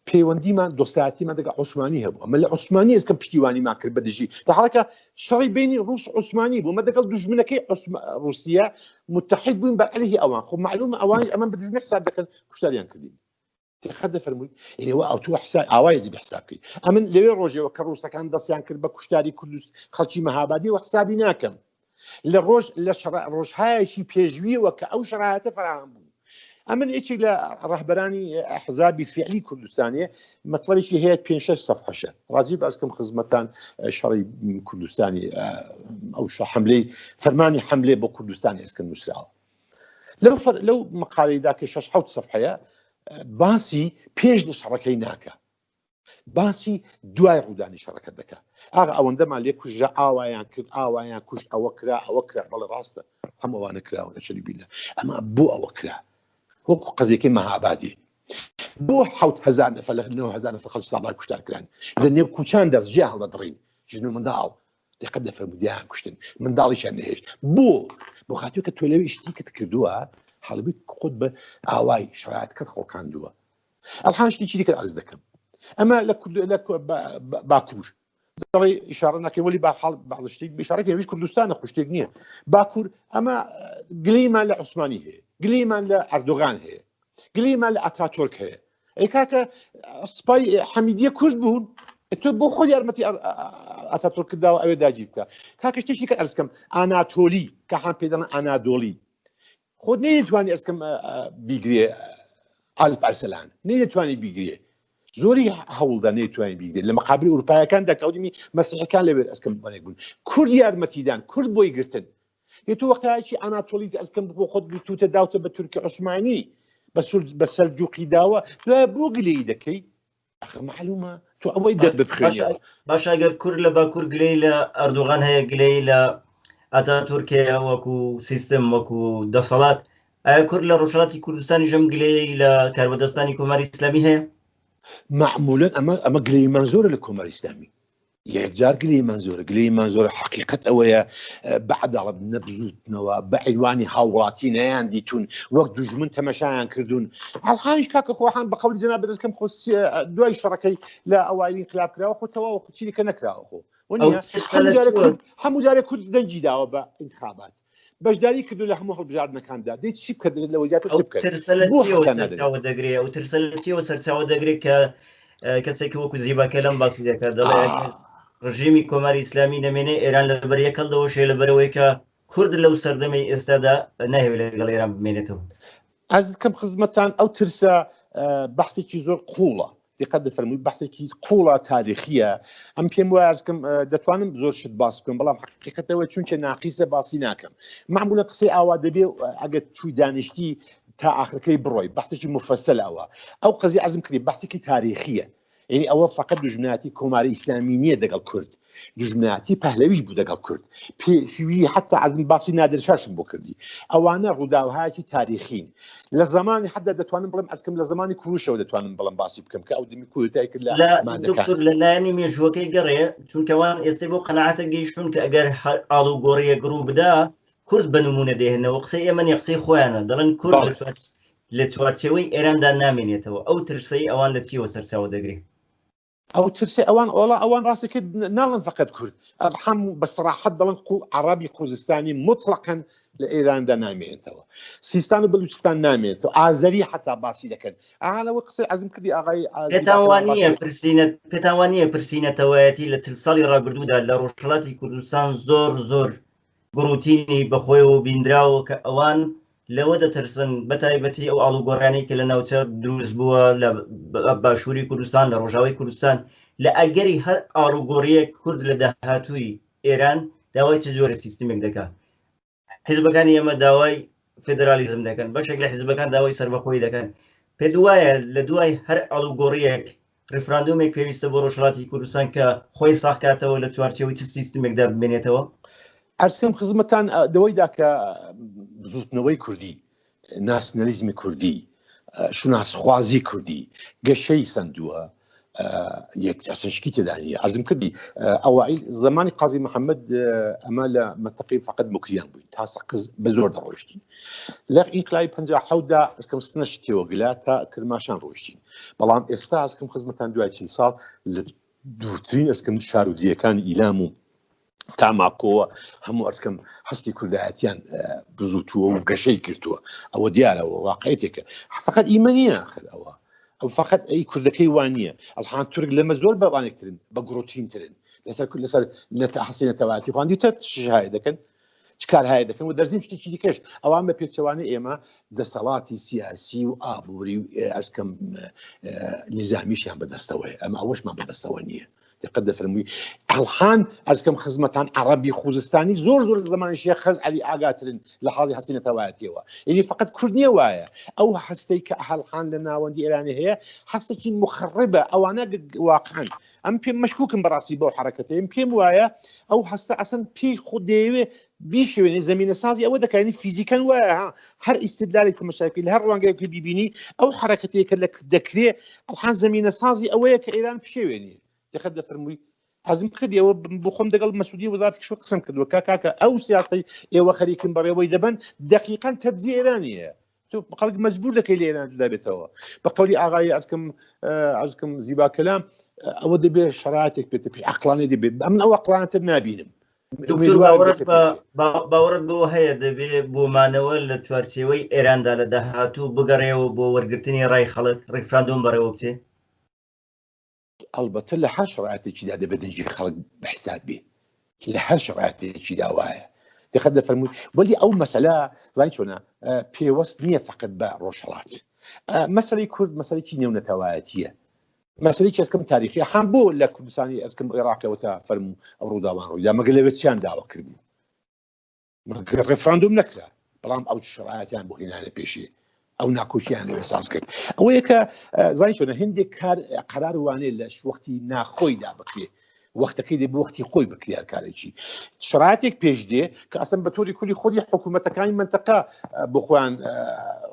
پەیوەندیمان دۆستایەتیمان دەگە عوسمانی هەبوو ئەمە لە عوسمانی ئێسکەم پشتیوانیمان کرد بە دژی لە حاڵێکا شەڕی بینی ڕوس عوسمانی بوو مە دەگەڵ دوژمنەکەی ڕوسیە متحد بووین بە عەلەیهی ئەوان خۆ معلومە ئەوانیش ئەمە بە دوژمن حساب دەکەن کوشتاریان کردین تێخەت دەفەرمووی ئێوە ئەو تۆ حساب ئاوایە دەبێ حساب بکەی ئەمن لەوێ ڕۆژەوە کە ڕووسەکان دەستیان کرد بە کوشتاری کوردست خەڵکی مەهابادی و حسابی ناکەم لە ڕۆژ لە ڕۆژهایەکی پێشویەوە کە ئەو شەرایەتە فراهەم بوو ئەمن یەکێک لە ڕەهبەرانی حزابی فعلی کوردستانێ مەطلبێکی هەیە پێ شەش سەفحەشە ڕازی باسکەم خزمەتان شەڕی کوردستانی ئەو حملەی فەرمانی حملێ بۆ کوردستانی ئێسکە نووسراوە لەو لەو مقالەیدا کە شەش حوت سەفحەیە باسی پێش لە شەڕەکەی ناکە باسی دوای ڕوودانی شەڕەکە دەکا ئاغا ئەوەندەمان لێ کوژرا ئاوایان کرد ئاوایان کوشت ئەوە کرا ئەوە کرا بەڵێ ڕاستە هەموو ئەوانە کراون لە چلی بیلە ئەما بۆ ئەوە کرا وەکو قەزیەکەی مەهابادی بۆ 7000 نەفەر لە 9000 نەفەر خەڵکی ساڵان کوشتار کران لە نێو کوچان دەست جیا هەڵدەدڕین ژن و منداڵ دقت دەفەرموو دیان کوشتن منداڵیشیان نەهێشت بۆ بۆ خاتوو کە تۆ لەوێ شتیکت کردووە حەڵبی خۆت بە ئاوای شرایەتەکەت خۆکاندووە ئەلحان شتێکی دیکە عەرز دەکەم ئەمە لە کورد لە باکوور دەڵێ ئیشارە ناکەین وەلی با حاڵ بعض شتێک ئیشارە کەین ویش کوردستانە خو شتێک نییە باکوور ئەمە گلەیمان لە عوسمانی هەیە گلەیمان لە ئەردۆغان هەیە گلەیمان لە ئەتاتۆرک هەیە ئەی کاکە سپای حەمیدیە کورد بوون تۆ بۆ خۆ یارمەتی ئەتاتۆرک داوە ئەوێ داگیر بکە کاکە شتێکی کە ئەرزکەم ئاناتۆلی کە هەم پێ دەڵێن ئانادۆلی خۆت نەیدەتوانی ئەسکەم بیگرێ ئالپ ئەرسەلان نەیدەتوانی بیگرێ زۆری هەوڵدا نەیتوانی بیگرێت لە مقابل ئەوروپایەکاندا کەودمی مەسیحەکان لەوێت ئەسکەم بەێک بوون کورد یارمەتیدان کورد بۆی گرتن دێ تۆ وەختایەکی ئاناتۆلی ئەسکەم بۆ خۆت گرتوتە داوتە بە تورکی عوسمانی بە سەلجوقی داوە دوای بۆ گلەیی دەکەی ئەخە معلومە تۆ ئەوەی دە بخوێنیەوە. باشە ئەگەر کورد لە باکوور گلەی لە ئەردۆغان هەیە گلەی لە ئەتاتورک هەیە وەکو سیستم وەکو دەسەڵات ئایا کورد لە ڕۆژهەڵاتی کوردستانیش ئەم گلەیەی لە کاربەدەستانی کۆماری ئیسلامی هەیە؟ مەعمولەن ئەمە ئەمە گلەیمان زۆرە لە کۆماری ئیسلامی یەکجار گلەیمان زۆرە گلەیمان زۆرە حەقیقەت ئەوەیە بە عەداڵەت نەبزوتنەوە بە عیوانی هاوڵاتی نەیان دیتون وەک دوژمن تەمەشایان کردوون هەڵخانیش کاکە خۆحان بە قەولی جەناب بەرزکەم خۆ دوای شەڕەکەی لە ئەوایلی انقلاب کراوە خۆ تەواو خۆ چیدیکە نەکراوە خۆ هەموو جارێک کورد دەنگی داوە بە انتخابات بەشداری کردو لە هەموو هەڵبژاردنەکاندا دەی چی بکە دەبێت لەوە زیاتر چ بکەن؟ ترسە لە چیەوە سەرچاوە دەگرێ ئەو ترسە لە چیەوە سەرچاوە دەگرێت کە کەسێکی وەکو زیباکە لەم باسی دەکات دەڵێ ڕژیمی کۆماری ئیسلامی نەمێنێ ئێران لەبەر یەک هەڵدەوەشێ لەبەرەوەی کە کورد لەو سەردەمەی ئێستادا ناهەوێت لەگەڵ ئێران بمێنێتەوە. ئەرز کەم خزمەتان ئەو ترسە بەحسێکی زۆر قوڵە. دیقەت دەفەرمووی بەحسێکی قوڵە تاریخیە ئەم پێم وایە ئەزکەم دەتوانم زۆر شت باس بکەم بەڵام حقیقەتەوە چونکە ناقیسە باسی ناکەم معمولە قسەی ئاوا دەبێ ئەگەر چوی دانیشتی تا ئاخرەکەی بڕۆی بەحسێکی مفەسەل ئەوە ئەو قەزی عەزم کردی بەحسێکی تاریخیە یعنی ئەوە فقط دوژمناتی کۆماری ئیسلامی نییە دەگەڵ کورد دوژمناتی پەهلەویش بوو دەگەڵ کورد پێشوی حتا عەزم باسی نادرشاشم بۆ کردی ئەوانە ڕووداوهایەکی تاریخین لە زمانی حدا دەتوانم بڵێم ئەسکم لە زمانی کوروشەوە دەتوانم بڵم باسی بکەم کە ئەو دمی کودتای کرد لە دکتۆر لە لایەنی مێژووەکەی گەڕێ چونکە وان ئێستا بۆ قەناعەتە گەیشتون کە ئەگەر ئاڵوگۆڕیەک ڕوو بدا کورد بە نمونە دێنەوە قسەی ئێمە نیە قسەی خۆیانە دەڵێن کورد لە چوارچێوەی ئێراندا نامێنێتەوە ئەو ترسەی ئەوان لە چیەوە سەرچاوە دەگرێ؟ ئەو ترسەی ئەوان ئۆڵا ئەوان ڕاستی کرد ناڵن فقط کورد ئەرحەم بە سەراحەت دەڵێن قو عەرەبی خوزستانی مطلقاً لە ئێراندا نامێنێتەوە سیستان و بەلوچستان نامێنێتەوە ئازەری حتا باسی دەکەن ئاهانەوە قسەی عەزم کردی ئاغای پێتان وا نییە پرسینە پێتان وا نییە پرسینەتەوەیەتی لە چل ساڵی ڕابردوودا لە ڕۆژهەڵاتی کوردستان زۆر زۆر گوڕوتینی بەخۆیەوە بیندراوە کە ئەوان لەوە دەترسن بە تایبەتی ئەو ئاڵوگۆڕانەی کە لە ناوچە دروست بووە لە باشووری کوردستان لە ڕۆژاوای کوردستان لە ئەگەری هەر ئاڵوگۆڕیەک کورد لە داهاتووی ئێران داوای چ جۆرە سیستمێک دەکات حیزبەکانی ئێمە داوای فێدرالیزم دەکەن بەشێک لە حیزبەکان داوای سەربەخۆی دەکەن پێت وایە لە دوای هەر ئاڵوگۆڕیەک ڕیفراندۆمێک پێویستە بۆ ڕۆژهەڵاتی کوردستان کە خۆی ساغکاتەوە لە چوارچێوەی چ سیستمێکدا بمێنێتەوە؟ ئەرزکەم خزمەتان دەوەیدا کە بزوتنەوەی کوردی ناسنەلیزمی کوردی شوناسخوازی کوردی گەشەی سندووە یەک ئەسن شکی تێدا نییە عەرزم کردی ئەوائیل زمانی قازی محەممەد ئەمە لە مەتەقی فقط مکریان بووین تا سەقز بە زۆر دەڕۆیشتین لە ئینقلابی 57 دا ئەسکەم سنەش تێوەگلا تا کرماشان ڕۆیشتین بەڵام ئێستا ئەسکەم خزمەتان دوای چل ساڵ لە دوورترین ئەسکەم شار و دیەکانی ئیلام و تا ماکۆوە هەموو ئەرکەم هەستی کوردایەتیان بزوتووە و گەشەی کردووە ئەوە دیارەوە واقعێتێکە فقط ئیمە نییە آخر ئەوە ئەو فقط ئەی کوردەکەی وان نییە ئەلحان تورک لەمە زۆر بەوانێکترن بە گڕۆتینترن لەسەر کورد لەسەر نەتە حەسی نەتەوایەتی خواندی تە شهای دەکەن چ کار هەیە دەکەن و دەرزیم شتێکی دیکەش ئەوان بە پێچەوانەی ئێمە دەسەڵاتی سیاسی و ئابووری و ئەرزکەم نیزامیشیان بەدەستەوەی ئەمە ئەوەشمان بەدەستەوە نییە دقت دەفەرمووی ئەڵحان ئەرزکەم خزمەتان عەڕەبی خوزستانی زۆر زۆر لە زمانی شێخ خەز عەلی ئاگاترن لە حاڵی هەستی نەتەوایەتیەوە یعنی فقط کورد نییە وایە ئەو هەستەی کە هەڵحان لە ناوەندی ئێرانی هەیە هەستێکی مخڕبە ئەوانە واقعا ئەم پێم مەشکوکم بەڕاستی بەو حرەکەتەیە پێم وایە ئەو هەستە ئەسن پێی خود دەیەوێ بیشێوێنێ زمینە سازی ئەوە دەکەنی فیزیکەن وایە ها هەر ئیستدلالێک تەمەشاکەی لە هەر ڕوانگەیەکی بیبینی ئەو حرەکەتەیە کە لە دەکرێ ئەوحان زمینە سازی ئەوەیە کە ئێران پشێوێنێ دقت دەفەرمووی حەزم کردی ئەوە بۆ خۆم دەگەڵ مەسعودی وەزارەتی کشوەر قسەم کردووە کا کاکە ئەو سیاسەی ئێوە خەریکن بەڕێوەی دەبەن دقیقاً تەجزیە ئێرانیە تۆ خەڵک مەجبور دەکەی لە ئێران جودا بێتەوە بە قەولی ئاغای ئەرکم ئەرکم زیبا کەلام ئەوە دەبێ شەراتێک پێتە پێش عقلانی دەبێت ئەمن ئەو عقلانەتر نابینم دکتۆر باوەڕت بە باوەڕت بۆ هەیە دەبێ بۆ مانەوە لە چوارچێوەی ئێراندا لە داهاتوو بگەڕێەوە بۆ وەرگرتنی ڕای خەڵک ڕیفراندۆم بەڕێوە بچێ؟ ئەڵبەتە لە هەر شەرایتێکیدا دەبێت دەنگی خەڵک بە حساب بێ لە هەر شەرایتێکیدا وایە دقت دەفەرمووی وەلی ئەو مەسەلە زانی چۆنە پێوەست نییە فقط بە ڕۆژهەڵات مەسەلەی کورد مەسەلەکی نێونەتەوایەتیە مەسەلەی ئەسکەم تاریخی هەم بۆ لە کوردستانی ئەسکەم عێراقەوە تا فەرموو ئەو ڕووداوان ڕوویدا مەگەر لەوێ چیان داوا کردبوو مەگەر ڕێفراندۆم نەکرا بەڵام ئەو شەرایەتیان بۆ هێنانە پێشێ ئەو ناکۆکیان لەوێ ساز کرد ئەوەیە کە زانی چۆنە هندێک کار قەرار وانێ لە وەختی ناخۆیدا بکرێ وەختەکەی دێ وەختی خۆی بکرێ کارێکی شراتێک پێش دێ کە ئەسم بە تۆری کولی خۆی حکوومەتەکانی منتەقە بۆ خۆیان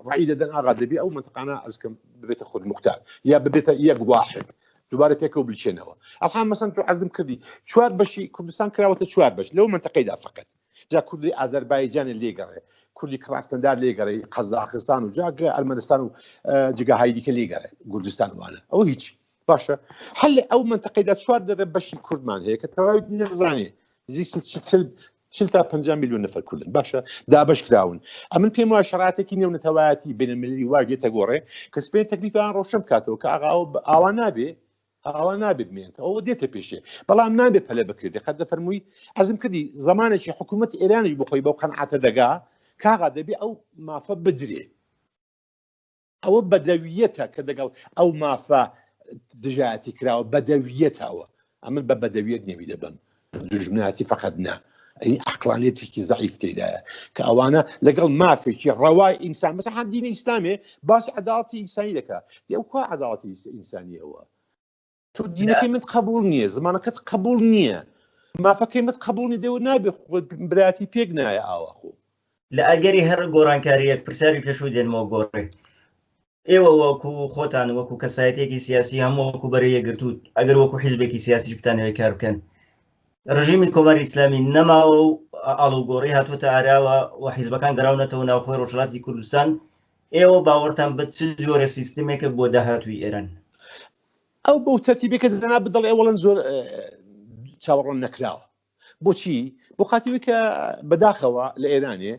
ڕعی دەدەن ئاغا دەبێ ئەو منتەقانە ئەزکەم ببێتە خود مختار یا ببێتە یەک واحد دووبارە پێکەوە بلچێنەوە ئەڵحان مەسەن تو عەرزم کردی چوار بەشی کوردستان کراوەتە چوار بەش لەو منتەقەیدا فقط جا کوردی ئازەربایجان لێگەڕێ کوردی کڕاستەندار لێگەڕێ قەزاقستان و جاگە ئەرمەنستان و جگاهای دیکە لێگەڕێ گوردستان وانە ئەوە هیچ باشە هەل لە ئەو منتەقەیدا چوار دەرە بەشی کوردمان هەیە کە تەواوی نەزانێ نزیک چل تا 50 میلیۆن نەفەر کوردن باشە دابەش کراون ئەمن پێم وایە شەراتێکی نێونەتەوایەتی بینەمللی وا دێتە گۆڕێ کە سپێن تەکلیفیان ڕۆشن بکاتەوە کە ئاغا ئاوا نابێ ئاوا نابێ بمێنێتەوە ئەوە دێتە پێشێ بەڵام نابێ پەلە بکرێت دقت دەفەرمووی عەزم کردی زمانێکی حکوومەت ئێرانیش بخۆی بەو قەنعاتە دەگا کاغا دەبێ ئەو مافە بدرێ ئەوە بەدەویەتە کە دەگەڵ ئەو مافە دژایەتی کراوە بەدەویەتەوە ئەمن بە بەدەویەت نێوی دەبەم دوژمنایەتی فقط نا ئەی عقلانێتێکی زەعیف تێدایە کە ئەوانە لەگەڵ مافێکی ڕەوای ئینسان مەسە هەم دینی ئیسلامێ باس عداڵەتی ئینسانی دەکا دێ ئەو کوا عداڵەتی ئینسانیەوە تۆ دینەکەی من قبول نییە زمانەکەت قبول نییە مافەکەی مت قبول نیە دێوە نابێ براتی پێک نایە ئاوا خۆ لە ئەگەری هەر گۆڕانکارییەک پرسیاری پێشوو دێنمەوە گۆڕێ ئێوە وەکو خۆتان وەکو کەسایەتێکی سیاسی هەم وەکو بەرەی یەکگرتوو ئەگەر وەکو حیزبێکی سیاسیش بتانەوێت کار بکەن ڕژیمی کۆماری ئیسلامی نەماوە و ئاڵوگۆڕی هاتووەتە ئاراوە و حیزبەکان گەڕاونەتەوە ناوخۆی ڕۆژهەڵاتی کوردستان ئێوە باوەڕتان بە چ جۆرە سیستمێکە بۆ داهاتووی ئێران؟ ئەو بەو تەرتیبێک کە جەنابت دەڵێ ئەوەڵەن زۆر چاوەڕوان نەکراوە بۆچی بۆ خاتری کە بەداخەوە لە ئێرانێ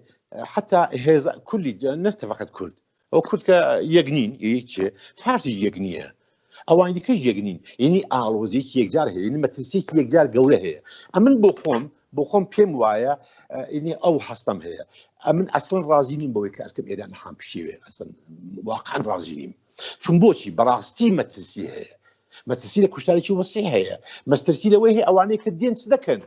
حتا هێز کولی نەتەفقەت کورد ئەو کورد کە یەک نین یەکێ فارسی یەک نییە ئەوان دیکەش یەک نین یعنی ئاڵۆزیەکی یەکجار هەیە یعنی مەترسیەکی یەکجار گەورە هەیە ئەمن بۆ خۆم بۆ خۆم پێم وایە ئینی ئەو هەستم هەیە ئەمن ئەسڵەن ڕازی نیم بەوەی کە ئەرکم ئێران حام پشیوێ ئەسن واقعا ڕازی نیم چون بۆچی بەڕاستی مەترسی هەیە مەترسی لە کوشتارێکی وەسی هەیە مەسترسی لەوەی هەیە ئەوانەی کە دێن چ دەکەن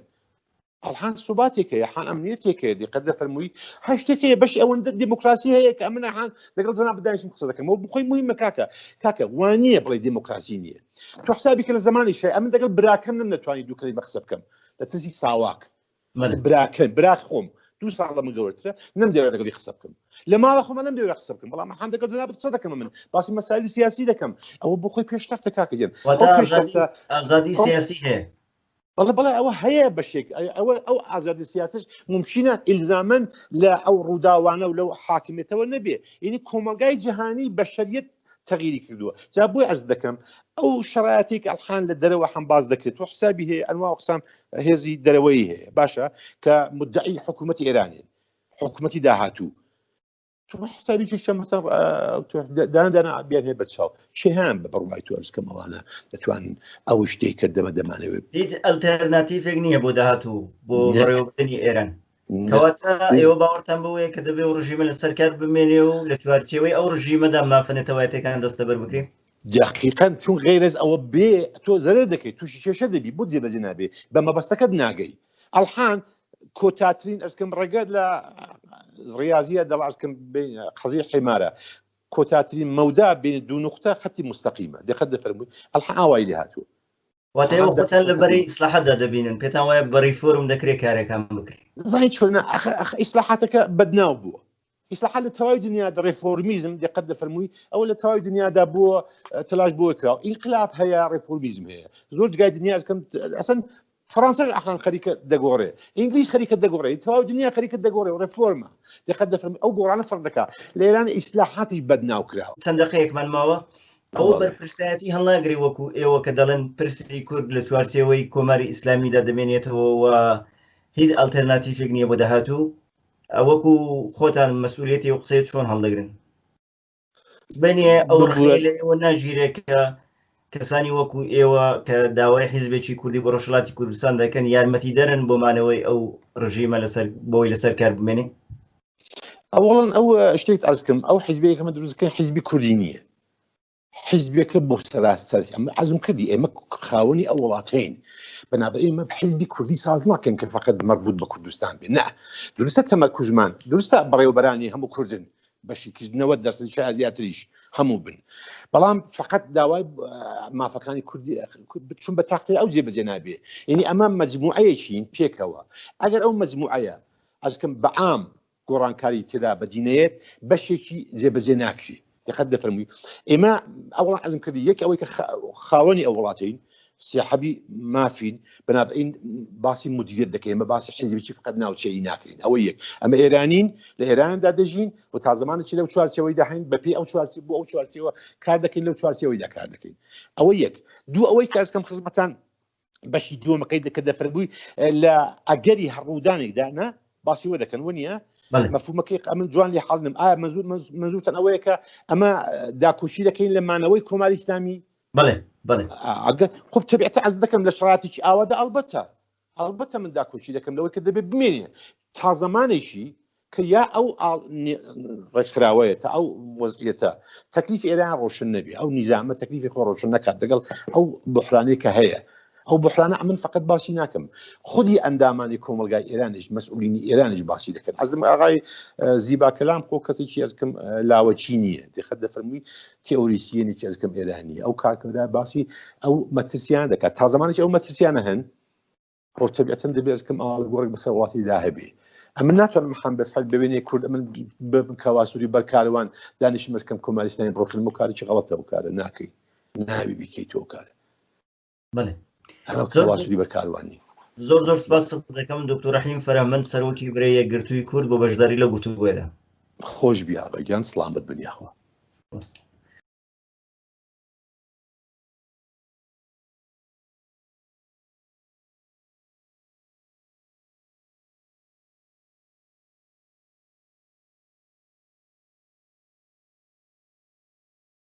ئەڵحان سوباتێک هەیە حان ئەمنیەتێک هەیە دیقەت لە فەرمووی هەر شتێک هەیە بەشی ئەوەندە دیموکراسی هەیە کە ئەمن حان لەگەڵ جەناب دانیشم قسە دەکەم ئەوە بخۆی مهمە کاکە کاکە وا نییە بڵێ دیموکراسی نییە تۆ حسابی کە لە زمانی شای ئەمن دەگەڵ براکەم نەم نەتوانی دوو کەلیمە قسە بکەم لە ترسی ساواک براکەم برا خۆم دوو ساڵ لە من گەورەترە نەمدەوێت لەگەڵی قسە بکەم لە ماڵە خۆمە نەمدەوێت قسە بکەم بەڵام حان دەگەڵ جەنابت قسە دەکەم من باسی مەسایلی سیاسی دەکەم ئەوە بۆ خۆی پێشکەفتە کاکە گیان ئازادی سیاسی هەیە بەڵێ بەڵێ ئەوە هەیە بەشێک ئەوە ئەو ئازادی سیاسش ممکنە ئیلزامەن لە ئەو ڕووداوانە و لەو حاکمیەتەوە نەبێ یعنی کۆمەلگای جیهانی بەشەریەت تەغیری کردووە جا بۆی عەرز دەکەم ئەو شەرایەتێک ئەلحان لە دەرەوە هەم باز دەکرێت و حسابی هەیە ئەنوا قسام هێزی دەرەوەی هەیە باشە کە مدعی حکوومەتی ئێرانین حکوومەتی داهاتوو تۆ حسابی چ مەسەر دانا دانا بیان هەیە بەچاو چێ هەیان بە بڕوای تۆ ئەرز کەم ئەوانە دەتوانن ئەو شتەی کە دەمە دەمانەوێت هیچ ئەلتەرناتیفێک نییە بۆ داهاتوو بۆ بەڕێوەبردنی ئێران کەواتە ئێوە باوەڕتان بەوەیە کە دەبێ ئەو ڕژیمە لەسەر کار بمێنێ و لە چوارچێوەی ئەو ڕژیمەدا مافە نەتەوایەتەکان دەستەبەر بکرێ؟ دەقیقەن چون غەیرەز ئەوە بێ تۆ زەرەر دەکەیت تووشی کێشە دەبی بۆ جێبەجێ نابێ بە مەبەستەکەت ناگەی ئەڵحان کۆتاترین ئەسکم ڕێگە لە ڕاضیە دەڵ ئەسکم قەزی حیمارە کۆتاترین مەودا بین دوو نقطە خەتی مستەقیمە دقت دەفەرمووی ئەڵحان ئاوای لێ هاتووە واتە ئێوە خۆتان لە بەرەی ئیسلاحاتدا دەبینن پێتان وایە بە ڕیفۆرم دەکرێت کارەکان بکرێت زانی چۆنە ئەخ ئیسلاحاتەکە بەدناو بووە ئیسلاحات لە تەواوی دنیا ڕێفۆرمیزم دقت دەفەرمووی ئەوە لە تەواوی دنیادا بووە تەلاش بۆ کراوە ئینقلاب هەیە ڕێفۆرمیزم هەیە زۆر جگای دنیا کەم ئەسن فەڕەنسەش ئەخان خەریکە دەگۆڕێ ئینگلیش خەریکە دەگۆڕێ تەواو دنیا خەریکە دەگۆڕێ و ڕێفۆرمە دقت دەفەرمووی ئەو گۆڕانە فەرق دەکا لە ئێران ئیسلاحاتیش بەدناو کراوە چەند دەقەیەکمان ماوە ئەوە بەرپرسایەتی هەڵناگرێ وەکو ئێوە کە دەڵێن پرسی کورد لە چوارچێوەی کۆماری ئیسلامیدا دەمێنێتەوە و هیچ ئەلتەرناتیفێک نییە بۆ داهاتوو وەکو خۆتان مەسئولیەتی و قسەیە چۆن هەڵدەگرن سبەینێ ئەو ڕەخنەیە لە ئێوە ناگیرێ کە کەسانی وەکو ئێوە کە داوای حیزبێکی کوردی بۆ ڕۆژهەڵاتی کوردستان دەکەن یارمەتی دەرن بۆ مانەوەی ئەو ڕژیمە لەسەر بۆی لەسەر کار بمێنێ ئەوڵەن ئەو شتێک ئەزکم ئەو حیزبەیە کە دروست کە حیزبی کوردی نییە حیزبێکە بۆ سەراسەر ئەمە عەزم کردی ئێمە خاوەنی ئەو وڵاتەین بەنابە ئێمە حیزبی کوردی ساز ناکەین کە فقط مەربوط بە کوردستان بێ نه دروستە تەمەرکوزمان دروستە بەڕێوەبەرانی هەموو کوردن بەشی کردنەوە دەرسەد شاید زیاتریش هەموو بن بەڵام فقط داوای مافەکانی کوردی چون بە تاقتر ئەو جێبەجێ نابێ یعنی ئەمە مجموعەیەکین پێکەوە ئەگەر ئەو مجموعەیە ئەزکەم بەعام گۆڕانکاری تێدا بەدی نەیەت بەشێکی جێبەجێ ناکرێ دقت دەفەرمووی ئێمە ئەوڵ عەزم کردی یەک ئەوەی کە خاوەنی ئەو وڵاتین سیاحەبی مافین بەنابین باسی مدیریت دەکەین بە باسی حیزبێکی فقط ناوچەیی ناکەین ئەوە یەک ئەمە ئێرانین لە ئێراندا دەژین و تا زمانێکی لەو چوارچێوەی داهین بەپێی ئەو چوارچێ بۆ ئەو چوارچێوە کار دەکەین لەو چوارچێوەیدا کار دەکەین ئەوە یەک دوو ئەوەی کە ئەزکەم خزمەتان بەشی دووەمەکەی دەکە دەفەرمووی لە ئەگەری هەڕوودانێکدا نا باسی وە دەکەن وە نییە مەفهومەکەی ئەمن جوان لێ حاڵنم ئایا مەزور مەزورتان ئەوەیە کە ئەمە داکۆکی دەکەین لە مانەوەی کۆماری ئیسلامی بەڵێ بەڵێ ئەگە خۆ تەبیعەتە عەرز دەکەم لە شەرایتێکی ئاوادا ئەڵبەتە ئەڵبەتە من داکۆکی دەکەم لەوەی کە دەبێت بمێنێ تا زمانێکی کە یا ئەو ڕێکخراوەیە تا ئەو وەزعیەتە تەکلیف ئێران ڕۆشن نەبێ ئەو نیزامە تەکلیفی خۆ ڕۆشن نەکات دەگەڵ ئەو بحرانەی کە هەیە ئەو بحرانە ئەمن فقط باسی ناکەم خودی ئەندامانی کۆمەلگای ئێرانیش مەسئولینی ئێرانیش باسی دەکەن ئەزم ئاغای زیبا کەلام خۆ کەسێکی ئەزکەم لاوەکی نییە دقت دەفەرمووی تیۆریسیەنێکی ئەزکەم ئێرانی ئەو کاکەدا باسی ئەو مەترسیان دەکات تا زمانێکی ئەو مەترسیانە هەن خۆ تەبیعەتەن دەبێ ئەزکەم ئاڵوگۆڕێک بەسەر وڵاتیدا هەبێ. ئەمن ناتوانم حەم بە فەل ببێنێ کورد ئەمن ببم کەواسوری بەر کاروان دانیشم ئەزکەم کۆماری ئیسلامی بڕۆخێنم ئەو کارێکی غەڵەتە ئەو کارە ناکەی نابی بیکەی تۆ ئەو کارە. بەڵێ ئەمە کەواسوری بەر کاروانی. زۆر زۆر سپاست دەکەم دکتۆر ڕەحیم فەرەهمەند سەرۆکی برای یەکگرتووی کورد بۆ بەشداری لەو گفتوگۆیەدا. خۆش بی ئاغا گیان سڵامەت بن یاخوا. سپاس.